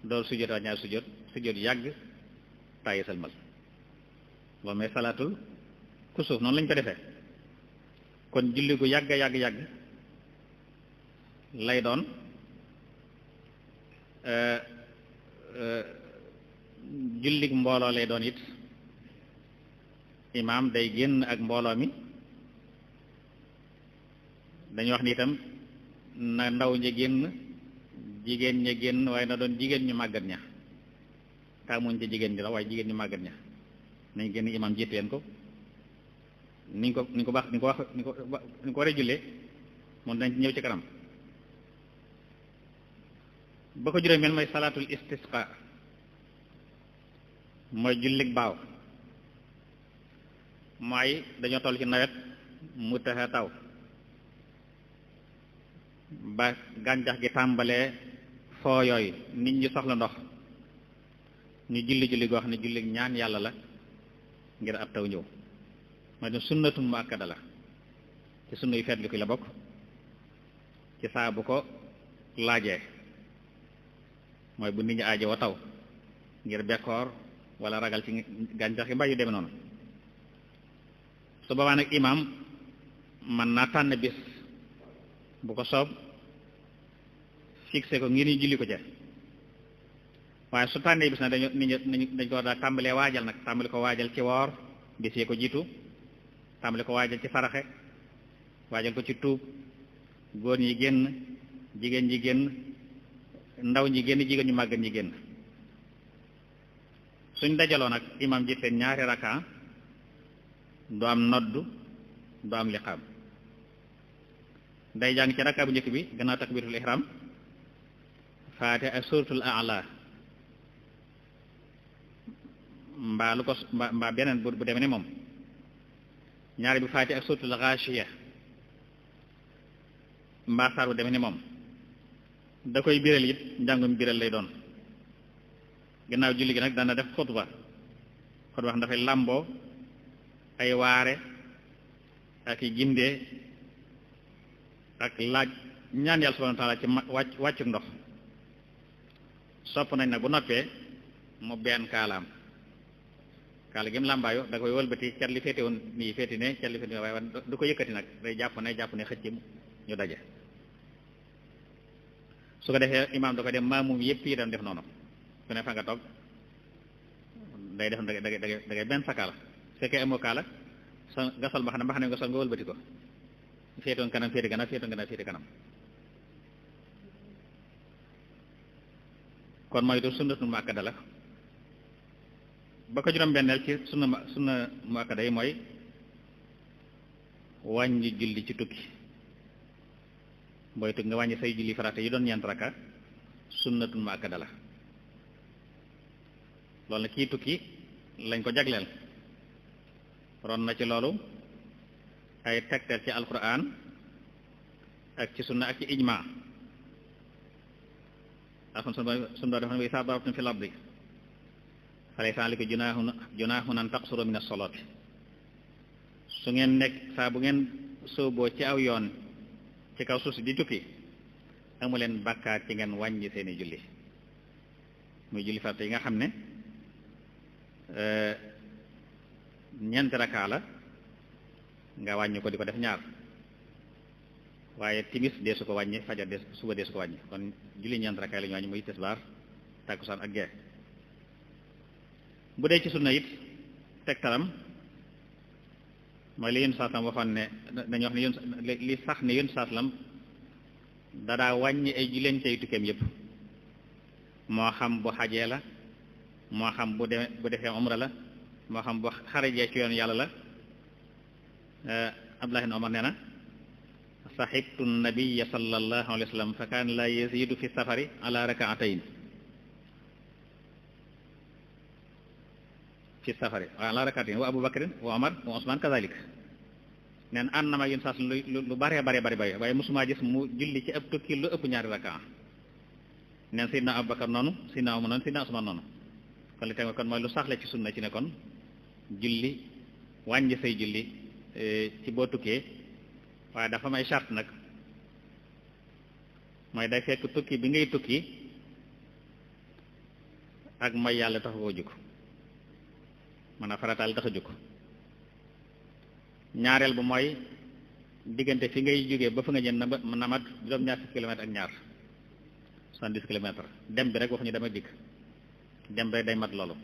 doolu sujjóot waa ñaari sujjóot yàgg tàyyi salmal loolu mooy salaatul kusuuf noonu lañ ko defee kon julli gu yàgg lay doon jullik mbooloo lay doon it imaam day génn ak mbooloo mi dañu wax ni itam na ndaw ña génn jigéen ña génn waaye na doon jigéen ñu màggat ña taamuñ ci jigéen ñi la waaye jigéen ñu màggat ña nañ génn imaam jiite leen ko ni ko war a jullee moom dañ ñëw ci kanam ba ko juróomeel mooy salaatul istisqa mooy jullik baaw mooy dañoo toll ci nawet mu taxa taw ba gàncax gi tàmbalee foo yooyu nit ñi soxla ndox ñu julli goo xam ne julli ñaan yàlla la ngir ab taw ñëw mooy ne sunnatun muakkada la ci sunna yu feetli ko la bokk ci saa bu ko laajee mooy bu nit ñi aajo wa taw ngir bekkoor wala ragal ci gàncax gi mbaa yu demee noonu su boobaa nag imaam man naa tànn bis bu ko soob fixé ko ngir ñu julli ko ca waaye su tànnee bis nag dañ ko daa tàmbalee waajal nag tàmbali ko waajal ci woor bis yee ko jiitu tàmbali ko waajal ci saraxe waajal ko ci tuub góor ñi génn jigéen ñi génn ndaw ñi génn jigéen ñu màggat ñi génn suñ dajaloo nag imaam jiite ñaari rakka du am noddu du am liqaam day jàng ci rakka bu njëkk bi gannaaw takbiratul ihram faate ak suratul a'la mbaa lu ko mbaa beneen bu demee ne moom ñaari bi faate ak suratul ghashiya mbaa saar bu demee ne moom da koy biral it njàngum biral lay doon gannaaw julli gi nag dana def xutba xam dafay làmboo ay waare ak i gindee ak laaj ñaan yàlla subhanahu wa ta'ala ci wàccu ndox sopp nañ nag bu noppee mu benn kaalaam kaala gi mu làmbaayu da koy wëlbati cat li féete woon nii féete ne cat li féete waaye du ko yëkkati nag day jàpp ne xëcc ñu daje su ko defee imaam da koy dem maamum yëpp yi dam def noonu ku ne fa nga toog day def da ngay benn sa kaala su fekkee amoo kaala sa nga sol mbaxana nga sol nga wëlbati ko féetoon kanam féete gannaaw féetoon gannaaw féete kanam kon mooy du sunnatul muakkada la ba ko juróom-benneel ci sunna muakkada yi mooy wàññi julli ci tukki booy tukki nga wàññi say julli farata yi doon ñeent rakka sunnatul muakkada la loolu na kii tukki lañ ko jagleel ron na ci loolu ay tegtal ci alquran ak ci sunna ak ci ijma axon sun doo defa ne saa darabtum fil ardi falaysa alaykum junaahun an taqsuru min as-salaati su ngeen nekk saa bu ngeen sóoboo ci aw yoon ci kaw suuf si di tukki amu leen bàkkaar ci ngeen wàññi seeni julli muy julli farata yi nga xam ne ñeenti rakkaa la nga wàññi ko di ko def ñaar waaye timis dee su ko wàññi fajar dee suba dee su ko wàññi kon julli ñeenti rakkaa la ñu wàññi muy tisbaar takkusaan ak gee bu dee ci sunna it tegtalam mooy li yén saaslam waxoon ne dañu wax ne yén li sax ne yén saaslam dadaa wàññi ay julleen cay tukkeem yëpp moo xam bu xajee la moo xam bu defee umra la moo xam bu xarajee ci yoon yàlla la Abdullah ibn Umar nee na sahibtu nabiyya sallallahu alayhi wa sallam fa kaana la yazidu fi safari ala rak'atayn fi safari ala rak'atayn wa Abu Bakrin wa Umar wa Usman kazalik neen ànd na ma yéen saas lu bare waaye mosuma gis mu julli ci ëpp tukki lu ëpp ñaari rak'a neen Seydina Abu Bakar noonu Seydina Umar noonu Seydina Usman noonu kon li teg kon mooy lu saxle ci sunna ci ne kon julli wàññi say julli ci boo tukkee waaye dafa may charte nag mooy day fekk tukki bi ngay tukki ak mooy yàlla tax koo jóg mën a farataal tax a jóg ñaareel bu mooy diggante fi ngay jógee ba fa nga jëm na mat juróom-ñaar fukki kilomètres ak ñaar 70 kilomètres dem bi rek waxuñu dem ak dikk dem bi rek day mat loolu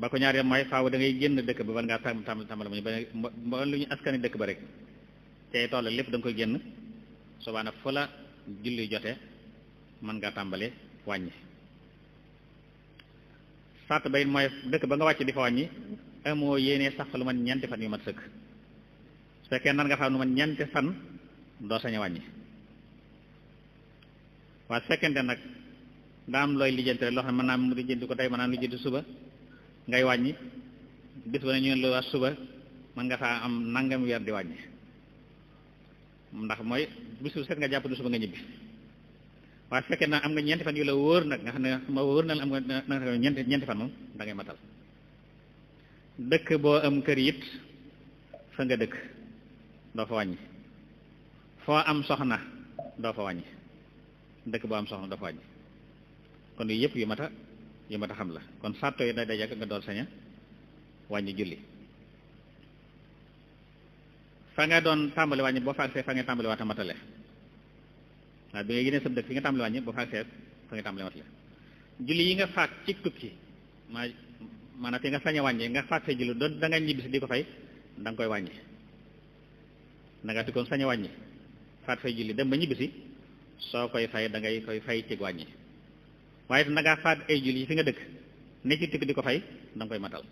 ba ko ñaareel mooy faaw da ngay génn dëkk ba war ngaa tàmbali mu ba lu ñu askani dëkk ba rek tey toll lépp da nga koy génn soobaa nag fu la julli jote mën ngaa tàmbali wàññi sàtt ba it mooy dëkk ba nga wàcc di fa wàññi amoo yéene sax fa lu man ñeenti fan yu mat sëkk su fekkee nan nga fa lu man ñeenti fan doo sañ a wàññi waaye su fekkente nag daa am looy lijjanti rek loo xam ne mën naa mu lijjanti ko tey mën naa lijjanti suba ngay wàññi bis ba ne ñu ne lu wax suba mën nga faa am nangam weer di wàññi ndax mooy bis bu set nga jàpp ne suba nga ñibbi waaye su fekkee na am nga ñeenti fan yu la wóor nag nga xam ne ma wóor na la am nga ñeenti fan moom da ngay matal dëkk boo am kër it fa nga dëkk doo fa wàññi foo am soxna doo fa wàññi dëkk boo am soxna doo fa wàññi kon yooyu yëpp yu mat a xam la kon sàtto yi day dajak nga door saña wàññi julli fa nga doon tàmbali wàññi boo faagsee fa nga tàmbali waata matale waaye bi nga génnee sab dëkk fi nga tàmbali wàññi boo faagsee fa nga tàmbali matale julli yi nga faat ci tukki maanaam fi nga sañ a wàññi nga faat say julli doon da nga ñibbisi di ko fay da nga koy wàññi da nga tikkoon sañ a wàññi faat fay julli dem ba ñibbisi soo koy fay da ngay koy fay ci wàññi waaye it na ngaa faat ay julli yi fi nga dëkk ne ci tikk di ko fay da nga koy matal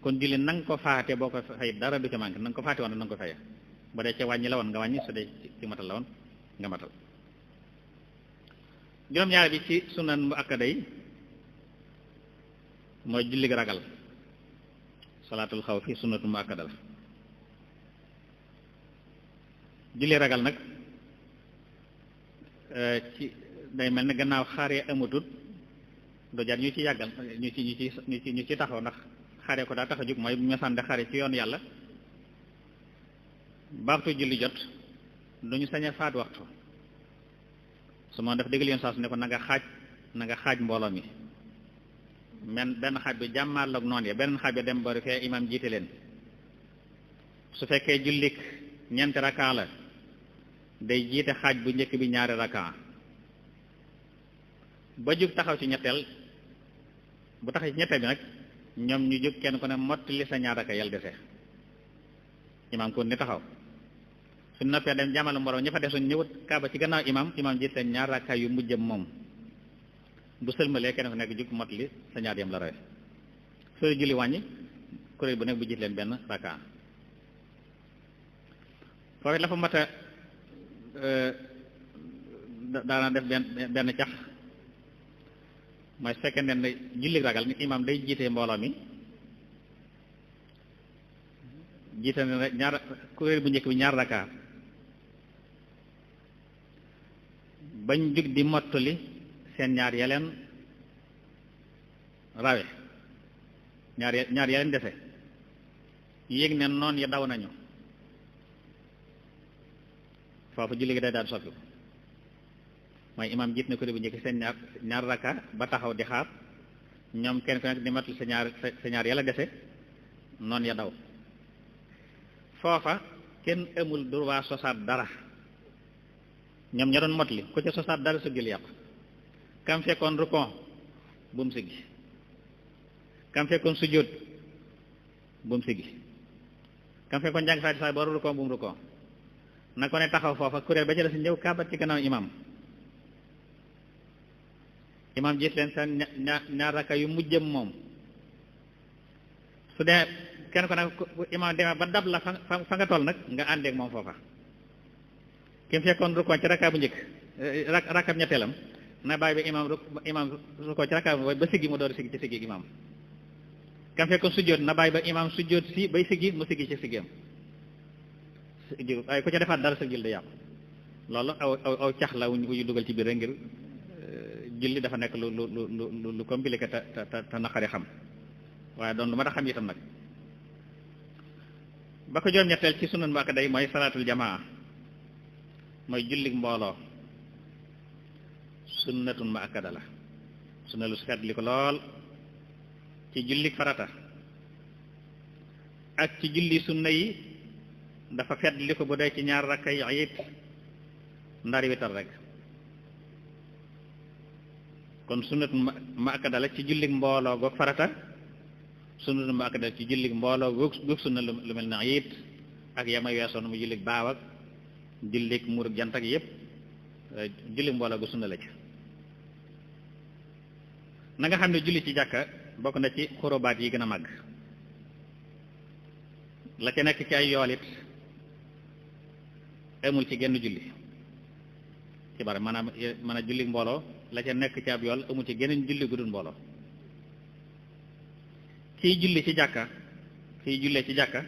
kon julli na nga ko faate boo ko fay dara du ca manqué na nga ko faate woon na nga ko fay bu dee ca wàññi la woon nga wàññi su dee ci matal la woon nga matal juróom-ñaar bi ci sunan mu akkada yi mooy julli ragal salaatul xaw fi sunnatu mu akkada la julli ragal nag ci day mel ne gannaaw xaaree amatut du jar ñu ci yàggal ñu ci taxaw ndax xare ko daa tax a jóg mooy bu ñu sànde xare ci yoon yàlla baxtu julli jot duñu sañ a faat waxtu su ma def déggal yoon saa su ne ko na nga xaaj mbooloo mi benn xaaj bi jàmmaarloog noonu ya benn xaaj bi dem bari fee imam jiite leen su fekkee jullik ñeenti raka la day jiite xaaj bu njëkk bi ñaari raka ba jóg taxaw ci ñetteel bu taxaw ci ñetteel bi nag ñoom ñu jóg kenn ku ne mottali sa ñaar raka yàlla dese imam kon ni taxaw su noppee dem jàmmalu mbooloo ña fa def suñ ñëwut kaaba ci gannaaw imam jiite seen ñaar raka yu mujjëm moom bu sëlmalee kenn ku nekk jóg mottali sa ñaar yam la roy soo julli wàññi kuréel bu nekk bu jiit leen benn raka foofu la fa mat a daana def benn cax mooy su fekkee ne julli ragal ni imam day jiite mbooloo mi jiite ne ñaar kuréel bu njëkk bi ñaar raka bañ jug di mottali seen ñaar yaleen rawe ñaar yaleen dese yéeg ne noon ya daw nañu foofu julli gi day daal soppi mooy imam jiit na kuréel bu njëkk seen ñaar raka ba taxaw di xaar ñoom kenn ku nekk di mottali sa ñaar yàlla dese noon ya daw foofa kenn amul droit sosaat dara ñoom ña doon mottali ku ca sosaat dara su julli yàqu kam fekkoon rukon bu mu siggi kam fekkoon sujjóot bu mu siggi kam fekkoon jàng faati saay booru rukon bu mu rukon na ko ne taxaw foofa kuréel ba ca la si ñëw kaabat ci gannaaw imam jiit leen seen ñaar raka yu mujjëm moom su dee kenn ko nag bu imaam demee ba dab la fa nga toll nag nga àndeek moom foofa kim fekkoon rukkoo ci rakka bu njëkk rakkab ñetteelam na bàyyi ba imaam rukkoo ci rakka ba siggi mu door siggi ci siggi imaam kam fekkoon sujjóot na bàyyi ba imaam sujjóot si bay siggi mu siggi ci siggam waaye ku ca defaat dara sa julli da yàqu loolu aw cax la wuñu dugal ci biir rek ngir julli dafa nekk lu compliqué te naqari xam waaye doon lu ma tax xam itam nag ba ko juróom-ñetteel ci sunan mu akkaday mooy salaatul jamaa mooy jullik mbooloo sunnatun mu akkada la sunna lu fet li ko lool ci jullik farata ak ci julli sunna yi dafa fet li ko bu dee ci ñaar rakka yi it ndari witar rek kon sunnatun mu akkada la ci jullik mbooloo goog farata sunna mu akkada ci jullik mbooloo goog sunna lu mel na it ak yama weesoon mu jullik baaw ak jullik muurug jant ak yëpp jullik mbooloo gu sunna la ci na nga xam ne julli ci jàkka bokk na ci xurubaat yi gën a màgg la ca nekk ci ay yool it amul ci genn julli ci bare maanaam jullik mbooloo la ca nekk ci ab yool amul ci geneen julli gu dul mbooloo kiy julli ci jàkka kiy jullee ci jàkka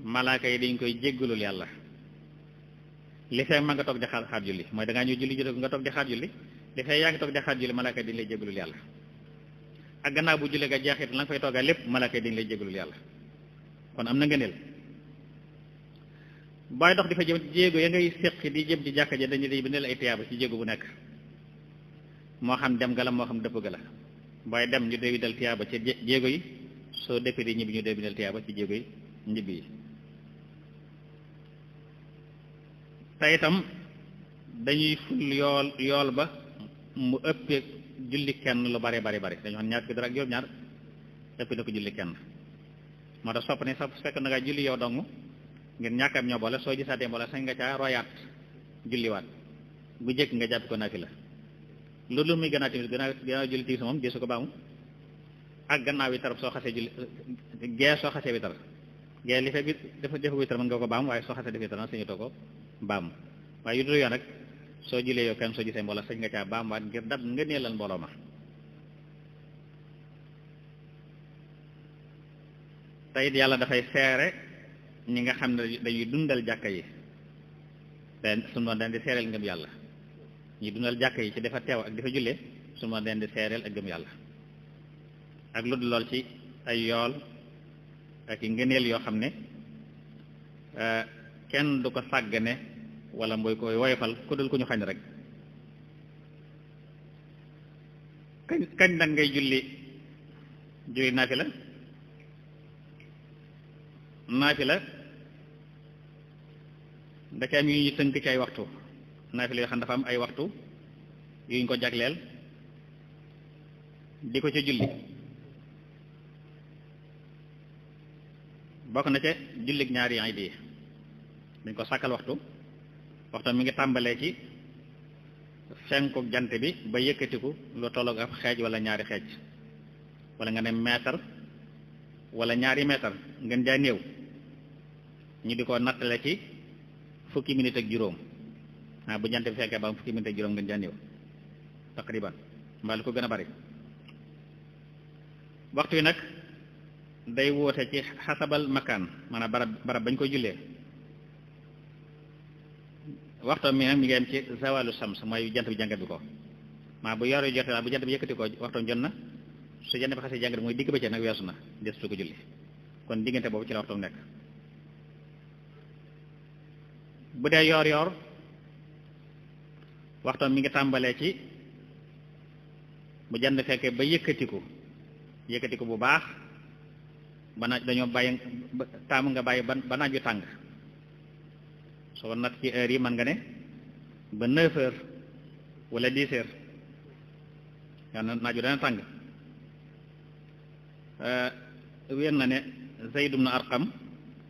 malaaka yi dañ koy jéggalul yàlla li fee ma nga toog di xaar julli mooy da ngaa ñëw julli juróom nga toog di xaar julli li fee yaa ngi toog di xaar julli malaaka yi dañ lay jéggalul yàlla ak gannaaw bu julli nga jeexit la nga fay toogaa lépp malaaka yi dañ lay jéggalul yàlla kon am na ngëneel booy dox di fa jëm jéego ya ngay séq di jëm ci jàkka ja dañu day bindal ay tiyaaba ci jéego bu nekk moo xam dem ga la moo xam dëpp ga la booy dem ñu dee bindal tiyaaba ci jéego yi soo dëppee di ñibbi ñu dee bindal tiyaaba ci jéego yi ñibbi yi te itam dañuy ful yool ba mu ëppee julli kenn lu bari dañu xam ñaar fi dara ak juróom-ñaar ëpp na ko julli kenn moo tax sopp ne sax fekk na nga julli yow dong ngir ñàkkam ñoo boole soo gisaatee mboole sañ nga caa royaat julliwaat bu jëkk nga jàpp ko naafila loolu muy gannaaw tamit gannaaw julli timis moom desu ko baamu ak gannaaw witar soo xasee julli gee soo xasee witar gee li fekk dafa witar mën nga ko baam waaye soo xasee def witar nag sañu too ko baam waaye yu dul yoon rek soo jullee yow kenn soo gisee mbooloo sañ nga caa baam waat ngir dab nga neelal mbooloo ma tey yàlla dafay seere ñi nga xam ne dañuy dundal jàkka yi te sunu moom dañ di seereel ngëm yàlla ñi dundal jàkka yi ci dafa teew ak dafa jullee sunu moom dañ di seereel ak ngëm yàlla ak lu dul lool ci ay yool ak i ngëneel yoo xam ne kenn du ko sàggane wala mooy koy woyofal ku dul ku ñu xañ rek kañ nag ngay julli naafila da ca am yu ñu tënk ci ay waxtu naafila yoo xam dafa am ay waxtu yu ñu ko jagleel di ko ca julli bokk na ca jullig ñaari iid yi dañ ko sàkkal waxtu mi ngi tàmbalee ci fenku jant bi ba yëkkatiku lu tolloog ab xeej wala ñaari xeej wala nga ne meetar wala ñaari meetar ngeen jaay néew ñu di ko nattale ci fukki minute ak juróom bu jant bi fekkee ba am fukki minute ak juróom ngeen jaay néew taqriban mbaa lu ko gën a bari waxtu yi nag day woote ci xasabal makaan maanaam barab bañ koy jullee waxtu mi nag mi ngi am ci zawalu shams mooy jant bi jàngat bi ko bu yor yu jotee bu jant bi yëkkati ko waxtu jot na su jant bi xasee jàngat mooy digg bëccëg nag weesu na desutu ko julli kon diggante boobu ci la waxtu nekk bu dee yoor waxtu mi ngi tàmbalee ci bu jant fekkee ba yëkkatiku bu baax ba naaj dañoo bàyyi taamu nga bàyyi ba naaj wi tàng soo nat ci heure yi mën nga ne ba 9 heures wala 10 heures yaa na naaj wi dana tàng wér na ne Zayd ibn Arqam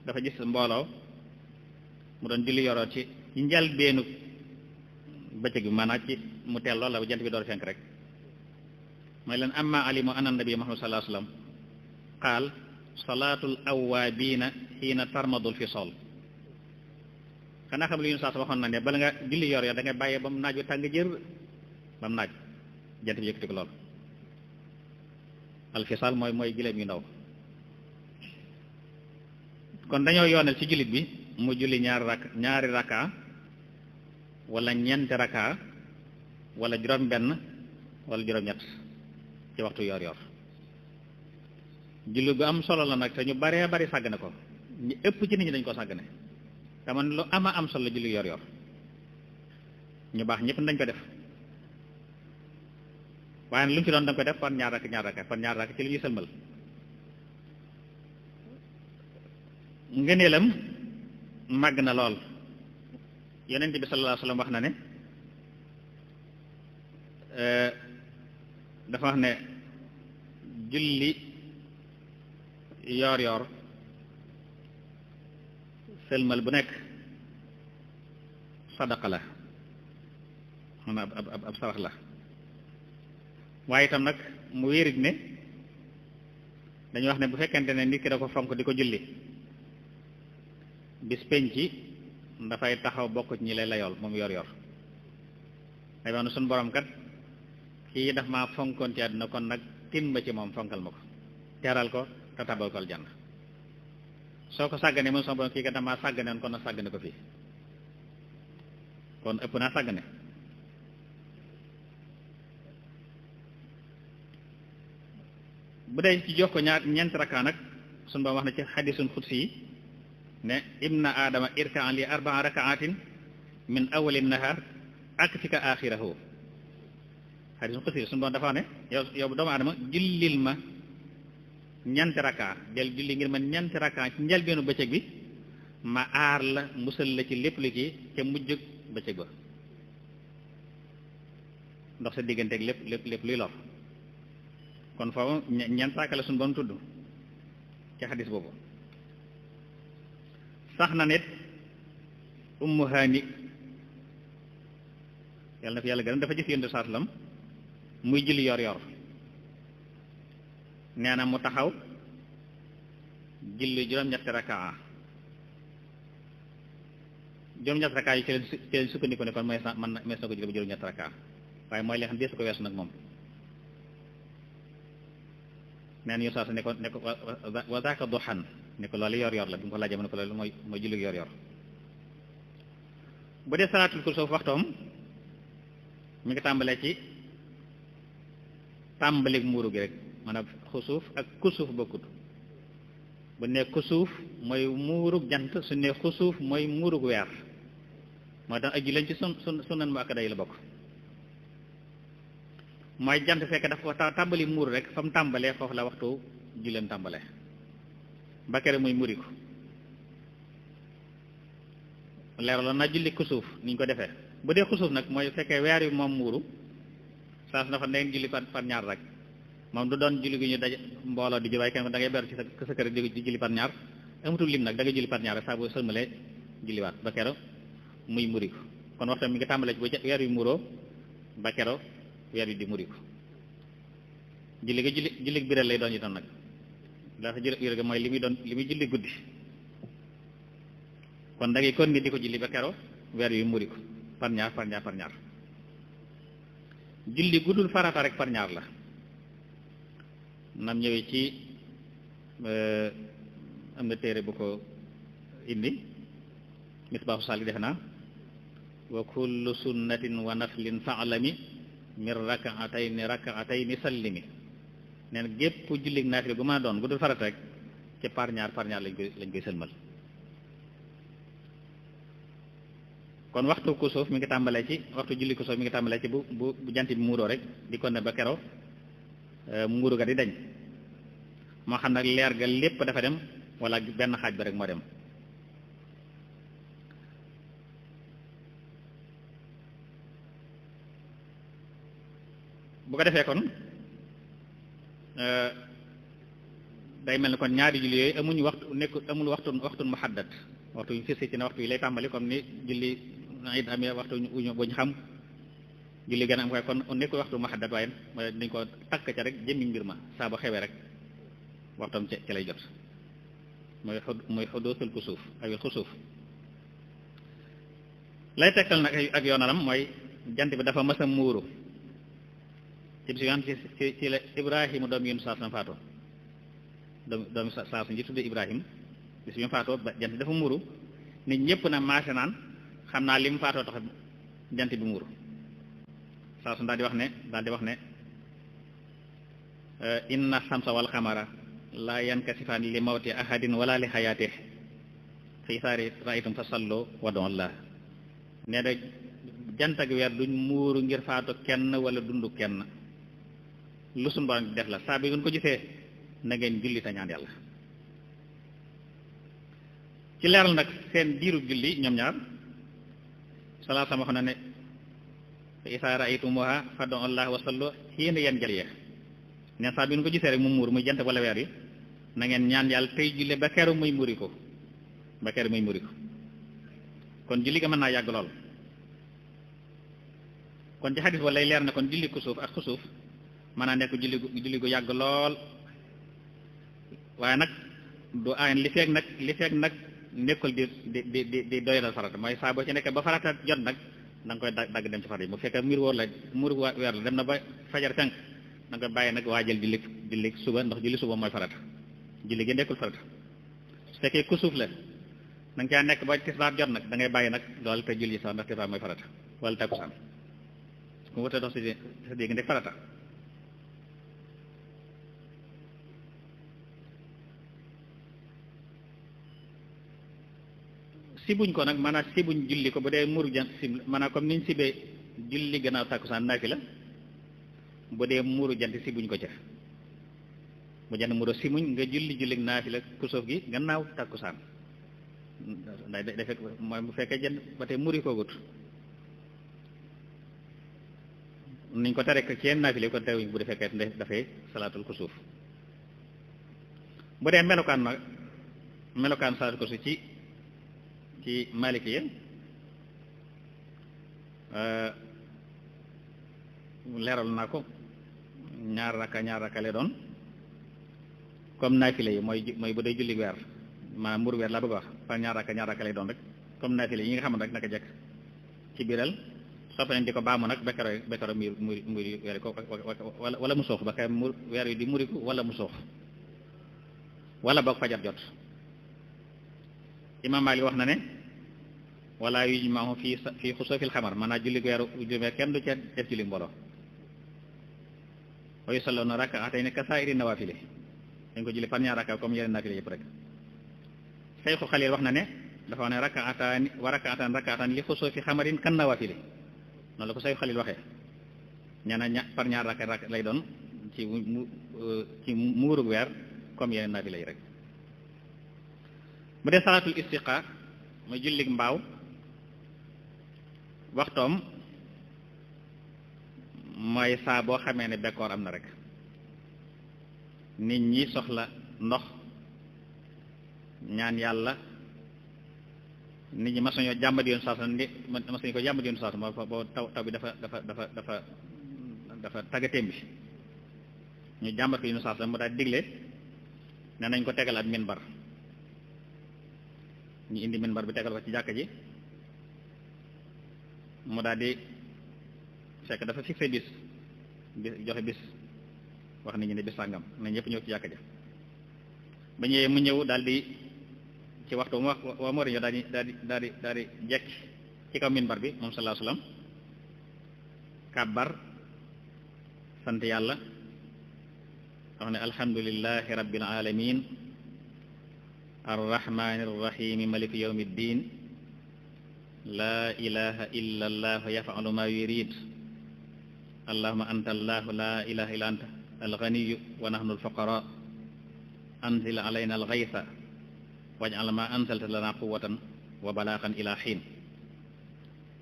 dafa gis mbooloo mu doon julli yoroo ci njëlbéenu bëccëg bi maanaam ci mu teel lool la jant bi door fenk rek mooy leen amma alimu anna nabi Muhammad sallallahu alayhi wasallam qaal salaatul awwaabiina xiina tarmadul fisool. xanaa xam li ñu saa waxoon na ne bala nga julli yor yor da ngay bàyyee ba mu naaj wi tàng jër ba mu naaj jant bi yëkkati ko lool. alfisaal mooy gileem yu ndaw. kon dañoo yoonal ci jullit bi mu julli ñaari rakka wala ñeenti rakka wala juróom benn wala juróom ñett ci waxtu yor yor. julli bu am solo la nag te ñu baree bari sàggane ko ñu ëpp ci nit ñi dañ ko sàggane te man lu ama am solo la julli yor yor. ñu baax ñëpp dañ ko def waaye lu mu ci doon da nga ko def par ñaar rakk ci li ñuy sëlmal. ngëneelam màgg na lool. yonent bi sallallahu alayhi wa sallam wax na ne dafa wax ne julli yor yor sëlmal bu nekk sadaqa la maanaam ab sarax la. waaye itam nag mu wérit ne dañu wax ne bu fekkente ne nit ki da ko fonk di ko julli bis penc dafay taxaw bokk ci ñi lay layool moom yor yor ay wax ne suñu borom kat kii daf maa fonkoon ci àdduna kon nag tin ba ci moom fonkal ma ko teral ko te tabal ko aljanna. soo ko sàgganee moom suñu borom kii kat damaa sàggane woon kon nag sàggane ko fii kon ëpp naa sàggane. bu dee ci jox ko ñeenti rakkaa nag suñu borom wax na ci xadiisul xudsi yi ne ibna aadama irkaan li arbaa rakaatin min awali nahar akfika axirahu. xadiisul xudsi suñu borom dafa wax ne yow doomu aadama jullil ma ñeenti rakkaa del julli ngir ma ñeenti rakkaa ci njëlbeenu bëccëg bi ma aar la musal la ci lépp li kii ca mujj bëccëg ba ndox sa digganteeg lépp luy lor. kon foofu ñeent rakka la suñu borom tudd ci xadis boobu. sax na nit ummu haani yàlla na fi yàlla gërëm dafa gis yonent bi sallallahu alayhi wasallam muy julli yor yor nee na mu taxaw julli juróom-ñetti rakkaa juróom-ñetti rakkaa yi ci leen sukkandiku ne kon mees na ko julli bu juróom-ñetti rakkaa waaye mooy li nga xam deesu ko weesu nag moom. neen yu saasa ne ko wa zaaka duhan ne ko loolu yor yor la bi mu ko laajee mu ne ko loolu mooy julli yor yor. bu dee salaatul kusuuf waxtoom mi ngi tàmbalee ci tàmbalik muuru gi rek maanaam xusuuf ak kusuuf bokkut. bu ne kusuuf mooy muurug jant su ne xusuuf mooy muurug weer moo tax ak julleen ci sunan mu akkada yi la bokk. mooy jant fekk daf ko tàmbali muur rek fa mu tàmbalee foofu la waxtu julleem tàmbalee ba kere muy muri ko leeraloon na julli kusuuf ni ñu ko defee. bu dee xusuuf nag mooy fekkee weer yu moom muuru saa su dafa ndeen julli par ñaar rek moom du doon julli gi ñu daj mbooloo di waaye kenn da ngay beru ci sa kër di julli par ñaar amatul lim nag da ngay julli par ñaar rek saa bu sëlmalee julliwaat ba kero muy muri ko kon waxtam mi ngi tàmbalee ci bu weer yu muuroo ba kero weer wi di muri ko julli ga julli biral lay doon itam nag ndax julli biral ga mooy li muy julli guddi kon da ngay kon ni di ko julli ba kero weer wi muri ko par ñaar julli guddul farata rek par ñaar la nam ñëwee ci am na téere bu ko indi misbaahu saalik defe naa wa kullu sunnatin wa naflin fa'lami mir rakaatayni sallimi nee na gépp jullig naafila gu mën a doon gu dul farata rek ci par ñaar lañ koy sëlmal. kon waxtu kusuuf mi ngi tàmbalee ci waxtu julli kusuuf mi ngi tàmbalee ci bu jant bi muuroo rek di ko ne ba kero muuru ga di dañ moo xam nag leer ga lépp dafa dem wala benn xaaj ba rek moo dem. bu ko defee kon day mel ni kon ñaari julli yooyu amul waxtu muhaddad waxtu yu fisi ci ne waxtu yi lay tàmbali comme ni julli it amee waxtu uñu buñ xam julli gën a am koy kon nekkul waxtu muhaddad waaye dañ ko takk ca rek jëmmi mbir ma saa bu xewee rek waxtam ci lay jot mooy xuduusul kusuuf ay xusuuf. lay tegtal nag ak yoonalam mooy jant bi dafa mës a muuru ci bis yoon ci la Ibrahima doom Yunus saa sam faatoo doom saa sam ji tudde Ibrahima bis bi mu faatoo ba jant bi dafa muuru nit ñëpp na maase naan xam naa li mu faatoo tax jant bi muuru saa sam daal di wax ne inna samsa wal xamara laa yankasifaan li mawti ahadin wala li xayaatih fa izaa ra'aytum fa sallu wad'u Allah nee na jant ak weer duñ muuru ngir faatu kenn wala dundu kenn lu sunu Boroom def la saa bi ngeen ko gisee na ngeen julli te ñaan yàlla ci leeral nag seen diiru julli ñoom ñaar salaa sama wax na ne fa izaa ra'aytumuuhaa fad'u Allah wa sallu hiina yanjaliya neen saa bi ngeen ko gisee rek mu muur muy jant wala weer yi na ngeen ñaan yàlla tey julle ba keroog muy muri ko kon julli ga mën naa yàgg lool kon ci xadis ba lay leer na kon julli kusuuf ak xusuuf mën naa nekk julli gu yàgg lool waaye nag du aay li feeg nag nekkul di doyalal farata mooy saa boo ci nekkee ba farata jot nag da nga koy dagg dem ci farata yi bu fekkee mur weer la dem na ba fajar fenk da nga koy bàyyi nag waajal julli suba ndax julli suba mooy farata julli gi nekkul farata su fekkee kusuuf la da nga caa nekk ba tisbaar jot nag da ngay bàyyi nag loolu te julli sax ndax tisbaar mooy farata wala takkusaan ku wutee dox sa dégg ndek farata sibuñ ko nag maanaam sibuñ julli ko bu dee muru jant sib maanaam comme niñ sibee julli gannaaw takkusaan naafila bu dee muru jant sibuñ ko ca bu jant muru simuñ nga julli naafila kusuuf gi gannaaw takkusaan day fekk mooy bu fekkee jant ba tey muri ko gut niñ ko tere ko ci yenn naafile kon teewuñ bu dee fekkee dafay salaatul kusuuf bu dee melokaan salaatul kusuuf ci Maliki yi leeral naa ko ñaar rakka lay doon comme naafile yi mooy bu dee julli weer maanaam mburu weer laa bëgg wax par ñaar rakka lay doon rek comme naafile yi nga xam ne rek naka jekk ci biiral sopp nañ di ko baamu nag bekkaro muri weer ko wala mu soox ba kay weer yi di muriku wala mu soox wala boog fajar jot Imam Maalik wax na ne wala yujma'u fii xusuufil xamar maanaam julli weeru juróom kenn du ca def julli mbooloo wa yusalluuna rak'atayni ka saa'iri nawaafili dañ ko julli par ñaar rakka comme yeneen naafile yëpp rek Seexu Xaliil wax na ne dafa wax ne rak'atan li xusuufi xamarin kan nawaafili noonu la ko Seexu Xaliil waxee ñaana par ñaar rakka lay doon ci muurug weer comme yeneen naafile yi rek bu dee salaatul istiqa mooy jullig mbaaw waxtoom mooy saa boo xamee ne bekkoor am na rek nit ñi soxla ndox ñaan yàlla nit ñi mas nañoo jàmbati yoon saasa mas nañu ko jàmbati yoon saasa boo taw bi dafa taggatéem bi ñu jàmbat ko yoon saasa mu daal digle ne nañ ko tegal ab minbar ñu indi minbar bi tegal ko ci jàkka ji mu daal di fekk dafa fixé bis joxe bis wax nit ñi ne bis sàngam na ñëpp ñëw ci jàkka ja ba ñëwee mu ñëw daal di ci waxtu mu wax waa moo ñëw daal di jekk ci kaw minbar bi moom sallallahu alayhi wasallam kàbbar sant yàlla wax ne alhamdulillahi rabbil alamin arrahmani irrahimi maliki yawmi ddin laa ilaha illa allah yafalu ma yurid allahuma anta allahu la ilaha illa anta alganiyu wa nahnu alfuqara anzil alayna alghaytha waj'al ma anzalta lana quwwatan wa balaghan ila xiin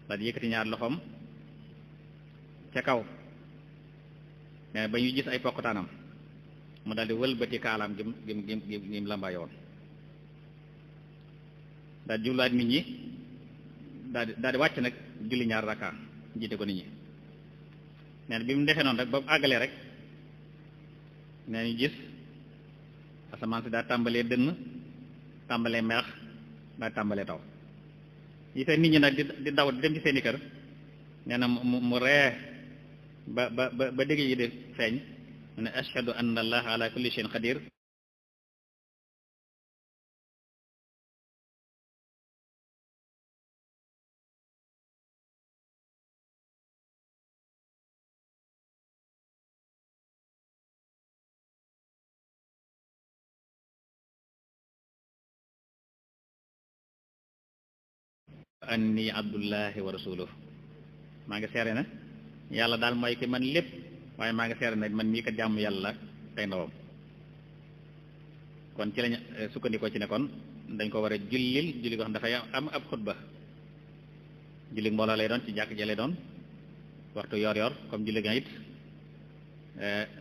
daal di yëkkati ñaar loxoom ca kaw ne ba ñu gis ay poqtaanam mu daal di wëlbati kaalaam gim lambaayoon daal di jubluwaat nit ñi daal di wàcc nag julli ñaar rakka jiite ko nit ñi nee na bi mu defee noonu rek ba mu àggalee rek nee ñu gis asamaan si daa tàmbalee dënn tàmbalee meex ba tàmbalee taw yi fay nit ñi nag di daw di dem ci seeni kër nee na mu ree ba dégg yi di feeñ mu ne ashhadu anna allah ala kulli shay'in qadir anni abdullahi wa rasuluhu maa ngi seere na yàlla daal mooy ki man lépp waaye maa ngi seere na man mii ko jàmm yàlla tey ndawam kon ci lañ sukkandikoo ci ne kon dañ ko war a jullil julli ko xam dafay am ab xutba julli mbooloo lay doon ci jàkk ja lay doon waxtu yor yor comme julli ga it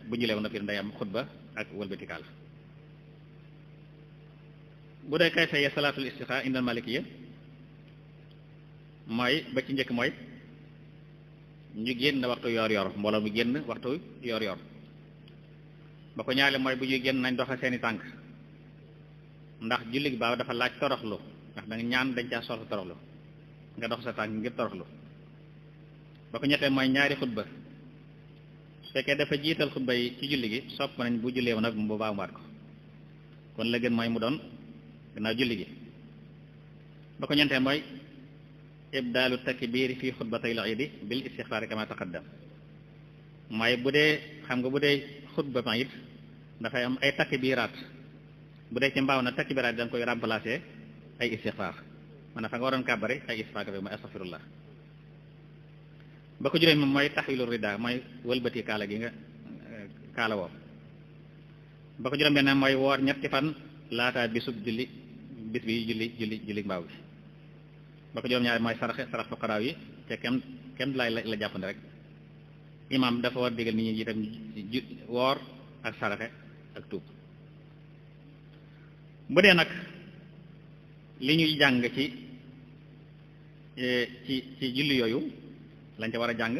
bu jullee woon na fi day am xutba ak wëlbatikaal bu dee kay fayee salaatul istixaar indal malikiya mooy ba ci njëkk mooy ñu génn waxtu yor yor mbooloo mu génn waxtu yor yor ba ko ñaale mooy bu ñuy génn nañ doxe seeni tànk ndax julli gi baaw dafa laaj toroxlu ndax da nga ñaan dañ caa soxla toroxlu nga dox sa tànk ngir toroxlu ba ko ñettee mooy ñaari xutba su fekkee dafa jiital xutba yi ci julli gi sopp nañ bu jullee woon nag bu baamuwaat ko kon la gën mooy mu doon gannaaw julli gi ba ko ñeentee mooy ibdaalu takbiir fi xutbatayil iidi bil istixfaar kama taqaddam mooy bu dee xam nga bu dee xutba ma it dafay am ay takbiiraat bu dee ci mbaaw na takbiiraat da nga koy remplacer ay istixfaar maanaam fa nga waroon kàbbare ay istixfaar ka mooy astaghfirullah ba ko juróom moom mooy taxwilu rida mooy wëlbati kaala gi nga kaala woo ba ko juróom benn mooy woor ñetti fan laata bisub julli bis bi julli mbaaw bi ba ko juróom ñaari mooy sarax fuqaraaw yi te kem laay la jàppandi rek imam dafa war digal nit ñi itam woor ak saraxe ak tuub bu dee nag li ñuy jàng ci julli yooyu lañ ca war a jàng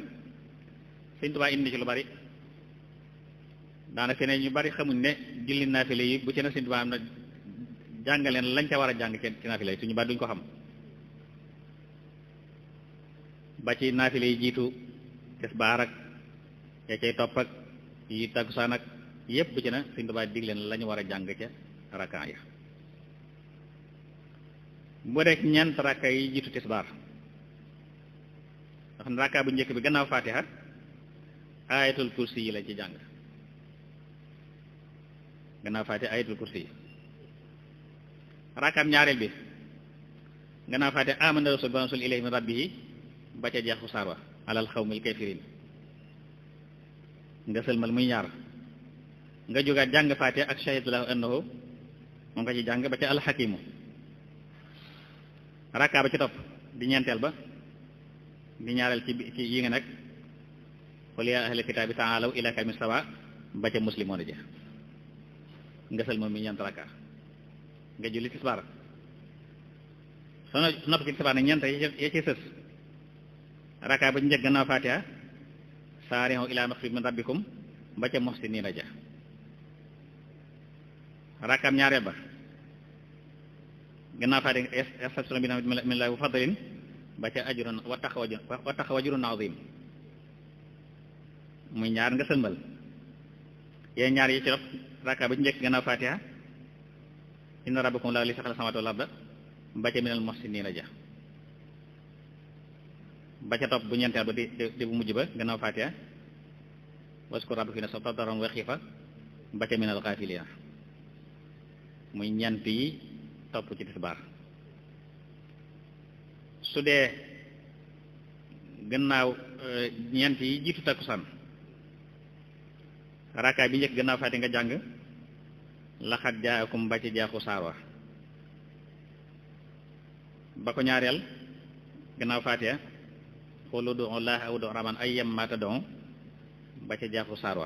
Sëñ Tuubaa indi ci lu bari daanaka ne ñu bari xamuñ ne julli naafile yi bu ci ne Sëñ Tuubaa am na jàngaleen lañ ca war a jàng ci naafile yi suñu bari duñ ko xam ba ci naafile yi jiitu tisbaar ak ya cay topp ak yi takkusaan ak yépp bu ci ne Sëñ Tuubaa dig leen la ñu war a jàng ca rakaa ya bu rek ñeent rakka yi jiitu tisbaar ndax rakka bu njëkk bi gannaaw Faatiha ayatul kursi yi la ci jàng gannaaw Faatiha ayatul kursi yi rakkaam ñaareel bi gannaaw Faatiha amana rasul ba rasul ilayhi min rabbihi ba ca jeexu saar wa alal xawmil kafirin nga sëlmal muy ñaar nga jógaat jàng Faatiha ak shahidtu lahu annahu moom nga ci jàng ba ca alxakimu rakka ba ci topp di ñeenteel ba di ñaareel ci yi nga nekk qul yaa ahlal kitaabi ta'aalaw ilaa kalimatin sawaa ba ca muslimoon ja nga sëlmal muy ñeent rakka nga julli tisbaar soo nopp ci tisbaar nag ñeent ya ci sës rakka ba ci njëkk gannaaw Faatiha saari'u ilaa magfiratin min rabbikum ba ca muhsiniina ja rakkaam ñaareel ba gannaaw Faatiha yastabshiruuna bi minallaahi wa fadlin ba ca ajrun wa taqwa ajrun aziim muy ñaar nga sëlmal yee ñaar yi ci rob rakka ba ci njëkk gannaaw Faatiha inna rabbakum llaahu llazii xalaqa samaawaati wal arda ba ca minal muhsiniina ja ba ca topp bu ñeenteel ba di bu mujj ba gannaaw Faatiha waskur rabbaka fii nafsika tadarruan wa xiifa ba ca minal gaafiliina muy ñeent yi topp ci tisbaar su dee gannaaw ñeent yi jiitu takkusaan rakkaay bi njëkk gannaaw Faatiha nga jàng laxat jaakum ba ci jeexu saar wa ba ko ñaareel gannaaw Faatiha qul ud'u llaaha aw ud'u rahmaan ayyammaa tad'uu ba ca jeexu saar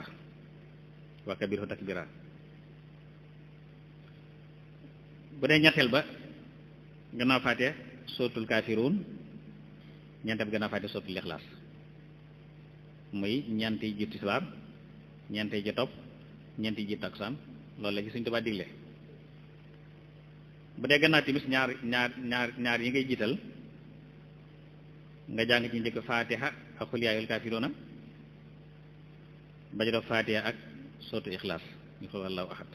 wa kabbirhu takbiira bu dee ñetteel ba gannaaw Faatiha sootul kaafiruun ñeenteel bi gannaaw Faatiha sootul Ixlaas muy ñeent yi jiitu tisbaar ñeent yi ci topp ñeent yi jiitu takkusaan loolu la ci Sëñ Tuubaa digle bu dee gannaaw timis ñaar yi ngay jiital nga jàng ci njëkk fatiha ak xul yaa ayyuhal kaafiruuna ba ci def fatiha ak sootu ixlaas ñu xul allahu ahad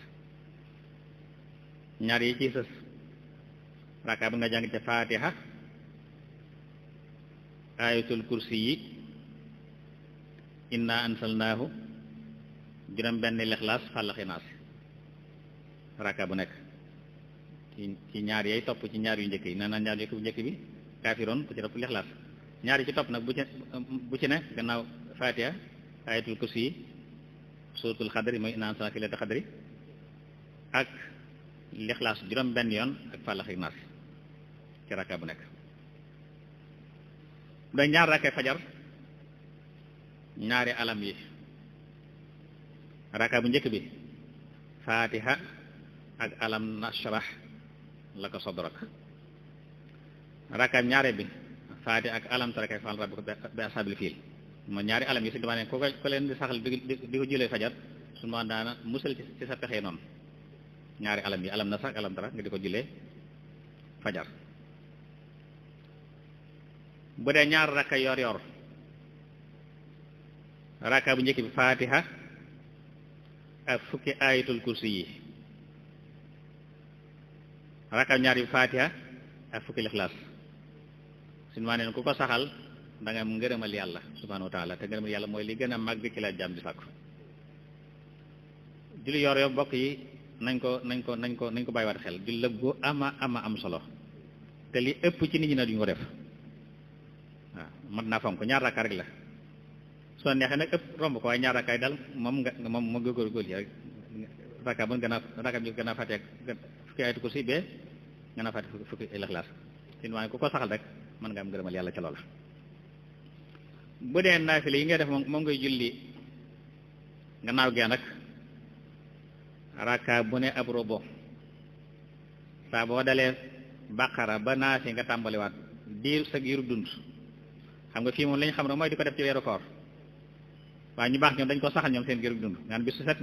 ñaar yi ci sës raka bi nga jàng ca fatiha ayatul kursi yi inna ansalnaahu juróom benn lixlaas fàllaxi naas raka bu nekk ci ñaar yay topp ci ñaar yu njëkk yi nee na ñaar yu njëkk bi kaafiroon bu ci topp lixlaas ñaar yi ci topp nag bu ci ne gannaaw fatiha ayatul kursi yi suratul xadri mooy inna ansalnaahu fi laylatil xadri ak lixlaas juróom benn yoon ak fàllaxi naas ci raka bu nekk bu dee ñaar rakkay fajar ñaari alam yi raka bu njëkk bi fatiha ak alam nashrah la ko sodrak raka ñaare bi fatiha ak alam tara kayfa fa'ala rabbuka bi ashabil fiil mooy ñaari alam yi si dama ne ko leen di saxal di ko julee fajar su ma daana musal ci sa pexe noonu ñaari alam yi alam nasrah ak alam tara nga di ko julee fajar bu dee ñaar rakka yor yor rakka bu njëkk bi fatiha ak fukki ayatul kursi yi rakka ñaar bi fatiha ak fukki lixlaas suñu maa neen ku ko saxal da nga am ngërëmal yàlla subhanahu wa taala te ngërëmal yàlla mooy li gën a màgg ci la jàmm di sàkku julli yor yor bokk yi nañ ko bàyyiwaat xel julli la gu ama am solo te li ëpp ci nit ñi na duñ ko def waaw mat naa fonk ñaar rakka rek la soo neexee nag ëpp romb ko waaye ñaar rakkaay dal moom nga góorgóorlu rek rakka bu rakka bi gën a fàtte fukki ayatul kursi bee gën a fàtte fukki lixlaas sin waaye ku ko saxal rek mën nga am ngërëmal yàlla ca loola bu dee naafile yi ngay def moom ngay julli gannaaw gee nag rakka bu ne ab robo saa boo dalee baqara ba naasi nga tàmbaliwaat diir sa giiru dund xam nga fii moom lañ xam ne mooy di ko def ci weeru koor waaye ñu baax ñoom dañ ko saxal ñoom seen giiru dund nga bis su set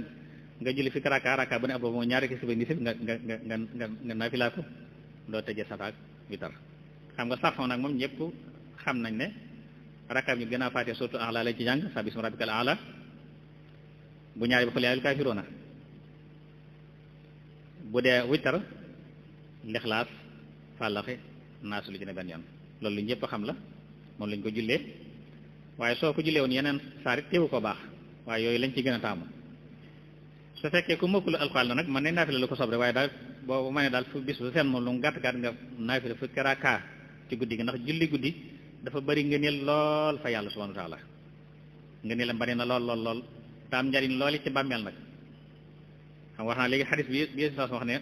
nga julli fi rakka bu ne ab robo moom ñaari kisi ba nisif nga naafilaa ko doo tëjee safaak witar xam nga sarfon nag moom ñëpp xam nañ ne rakka bi ñu gën a faatee surtout ala lañ ci jàng sa bismi rabbikal ala bu ñaari ba xul yaa ayyuhal kaafiruuna bu dee witar lixlaas fàllaxi naasu lu ci ne benn yoon loolu lu ñëpp xam la moom lañ ko jullee waaye soo ko jullee woon yeneen saarit teewu ko baax waaye yooyu lañ ci gën a taamu su fekkee ku mokkul alxuraan la nag man ne naafila lu ko sobre waaye daal boobu ma ne daal fu bis bu seen moom lu mu gàtt gàtt nga naafila fu karaka ci guddi gi ndax julli guddi dafa bari ngëneel lool fa yàlla subhanahu wa taala ngëneelam bari na lool taam njariñ looli ci bàmmeel nag xam wax naa léegi xadis bi sa wax ne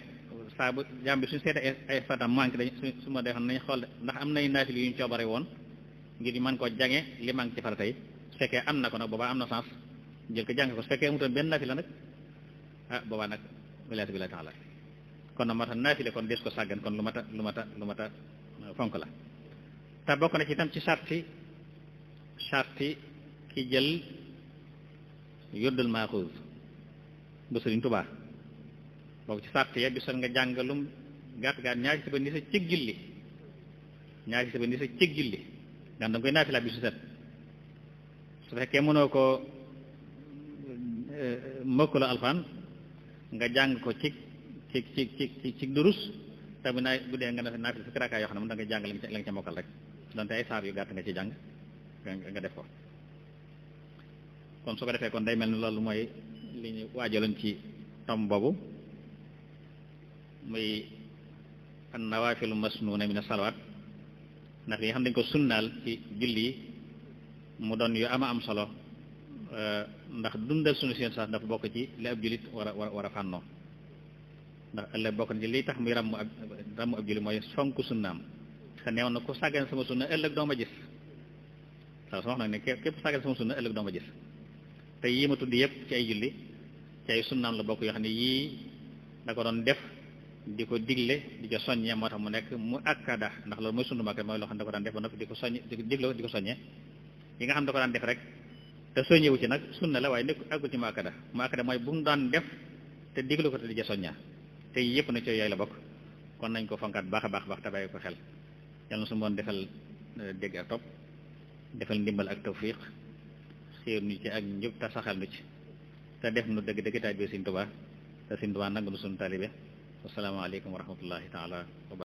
saa bu jàmm bi suñu seete ay fatam manqué dañ su ma defoon nañ xool ndax am nay naafila yu ñu coobare woon ngir mën koo jange li manqué ci farata yi su fekkee am na ko nag boobaa am na sens jël ko jàng ko su fekkee amutoon benn naafila nag boobaa nag waliyaatu billaahi taala kon na mata naafile kon des ko sàggan kon lu mata fonk la te bokk na ci itam ci sarti ki jël yóddul maaxuus bu Sëriñ Tuubaa bokk ci sarti ya bi son nga jàngalum gàtt ñaari si ba ni sa cëg julli nga da nga koy naafila bi su set su fekkee mënoo ko mbokk la alfaan nga jàng ko ci durus te bu bu dee nga def naafila fukki rakkaa yoo xam ne da nga jàng la nga ca mokkal rek donte ay saar yu gàtt nga ci jàng nga def ko kon su ko defee kon day mel ni loolu mooy li ñu waajaloon ci tom boobu muy an nawaafilu masnuuna min as-salawaat ndax li nga xam dañ ko sunnaal ci julli yi mu doon yu ama am solo ndax dundal sunu seen sax dafa bokk ci li ab jullit war a fànnoo ndax ëllëg bokk na ci liy tax muy ràmm ab jullit mooy fonk sunnaam te neew na ku sàggan sama sunna ëllëg doo ma gis sa wax nag ne képp sàggan sama sunna ëllëg doo ma gis te yii ma tudd yëpp ci ay julli ci ay sunnaam la bokk yoo xam ne yii da ko doon def di ko digle di ko soññee moo tax mu nekk mu akkada ndax loolu mooy sundu makka mooy loo xam ne da ko daan def ba noppi di ko soññ di ko digle di ko soññee yi nga xam ne da ko daan def rek te soññewu ci nag sunna la waaye nekk àggul ci mu akkada mooy bu mu daan def te digle ko te di ja soññaa te yëpp na ci yooyu la bokk kon nañ ko fonkaat baax a baax te bàyyi ko xel yal na su moon defal dégg ak topp defal ndimbal ak tawfiq xéer nu ci ak njub te saxal nu ci te def nu dëgg taalibe Sëriñ Tuubaa te Sëriñ Tuubaa nangu nu sunu taalibe wassalaamu aleykum wa rahmatullahi taala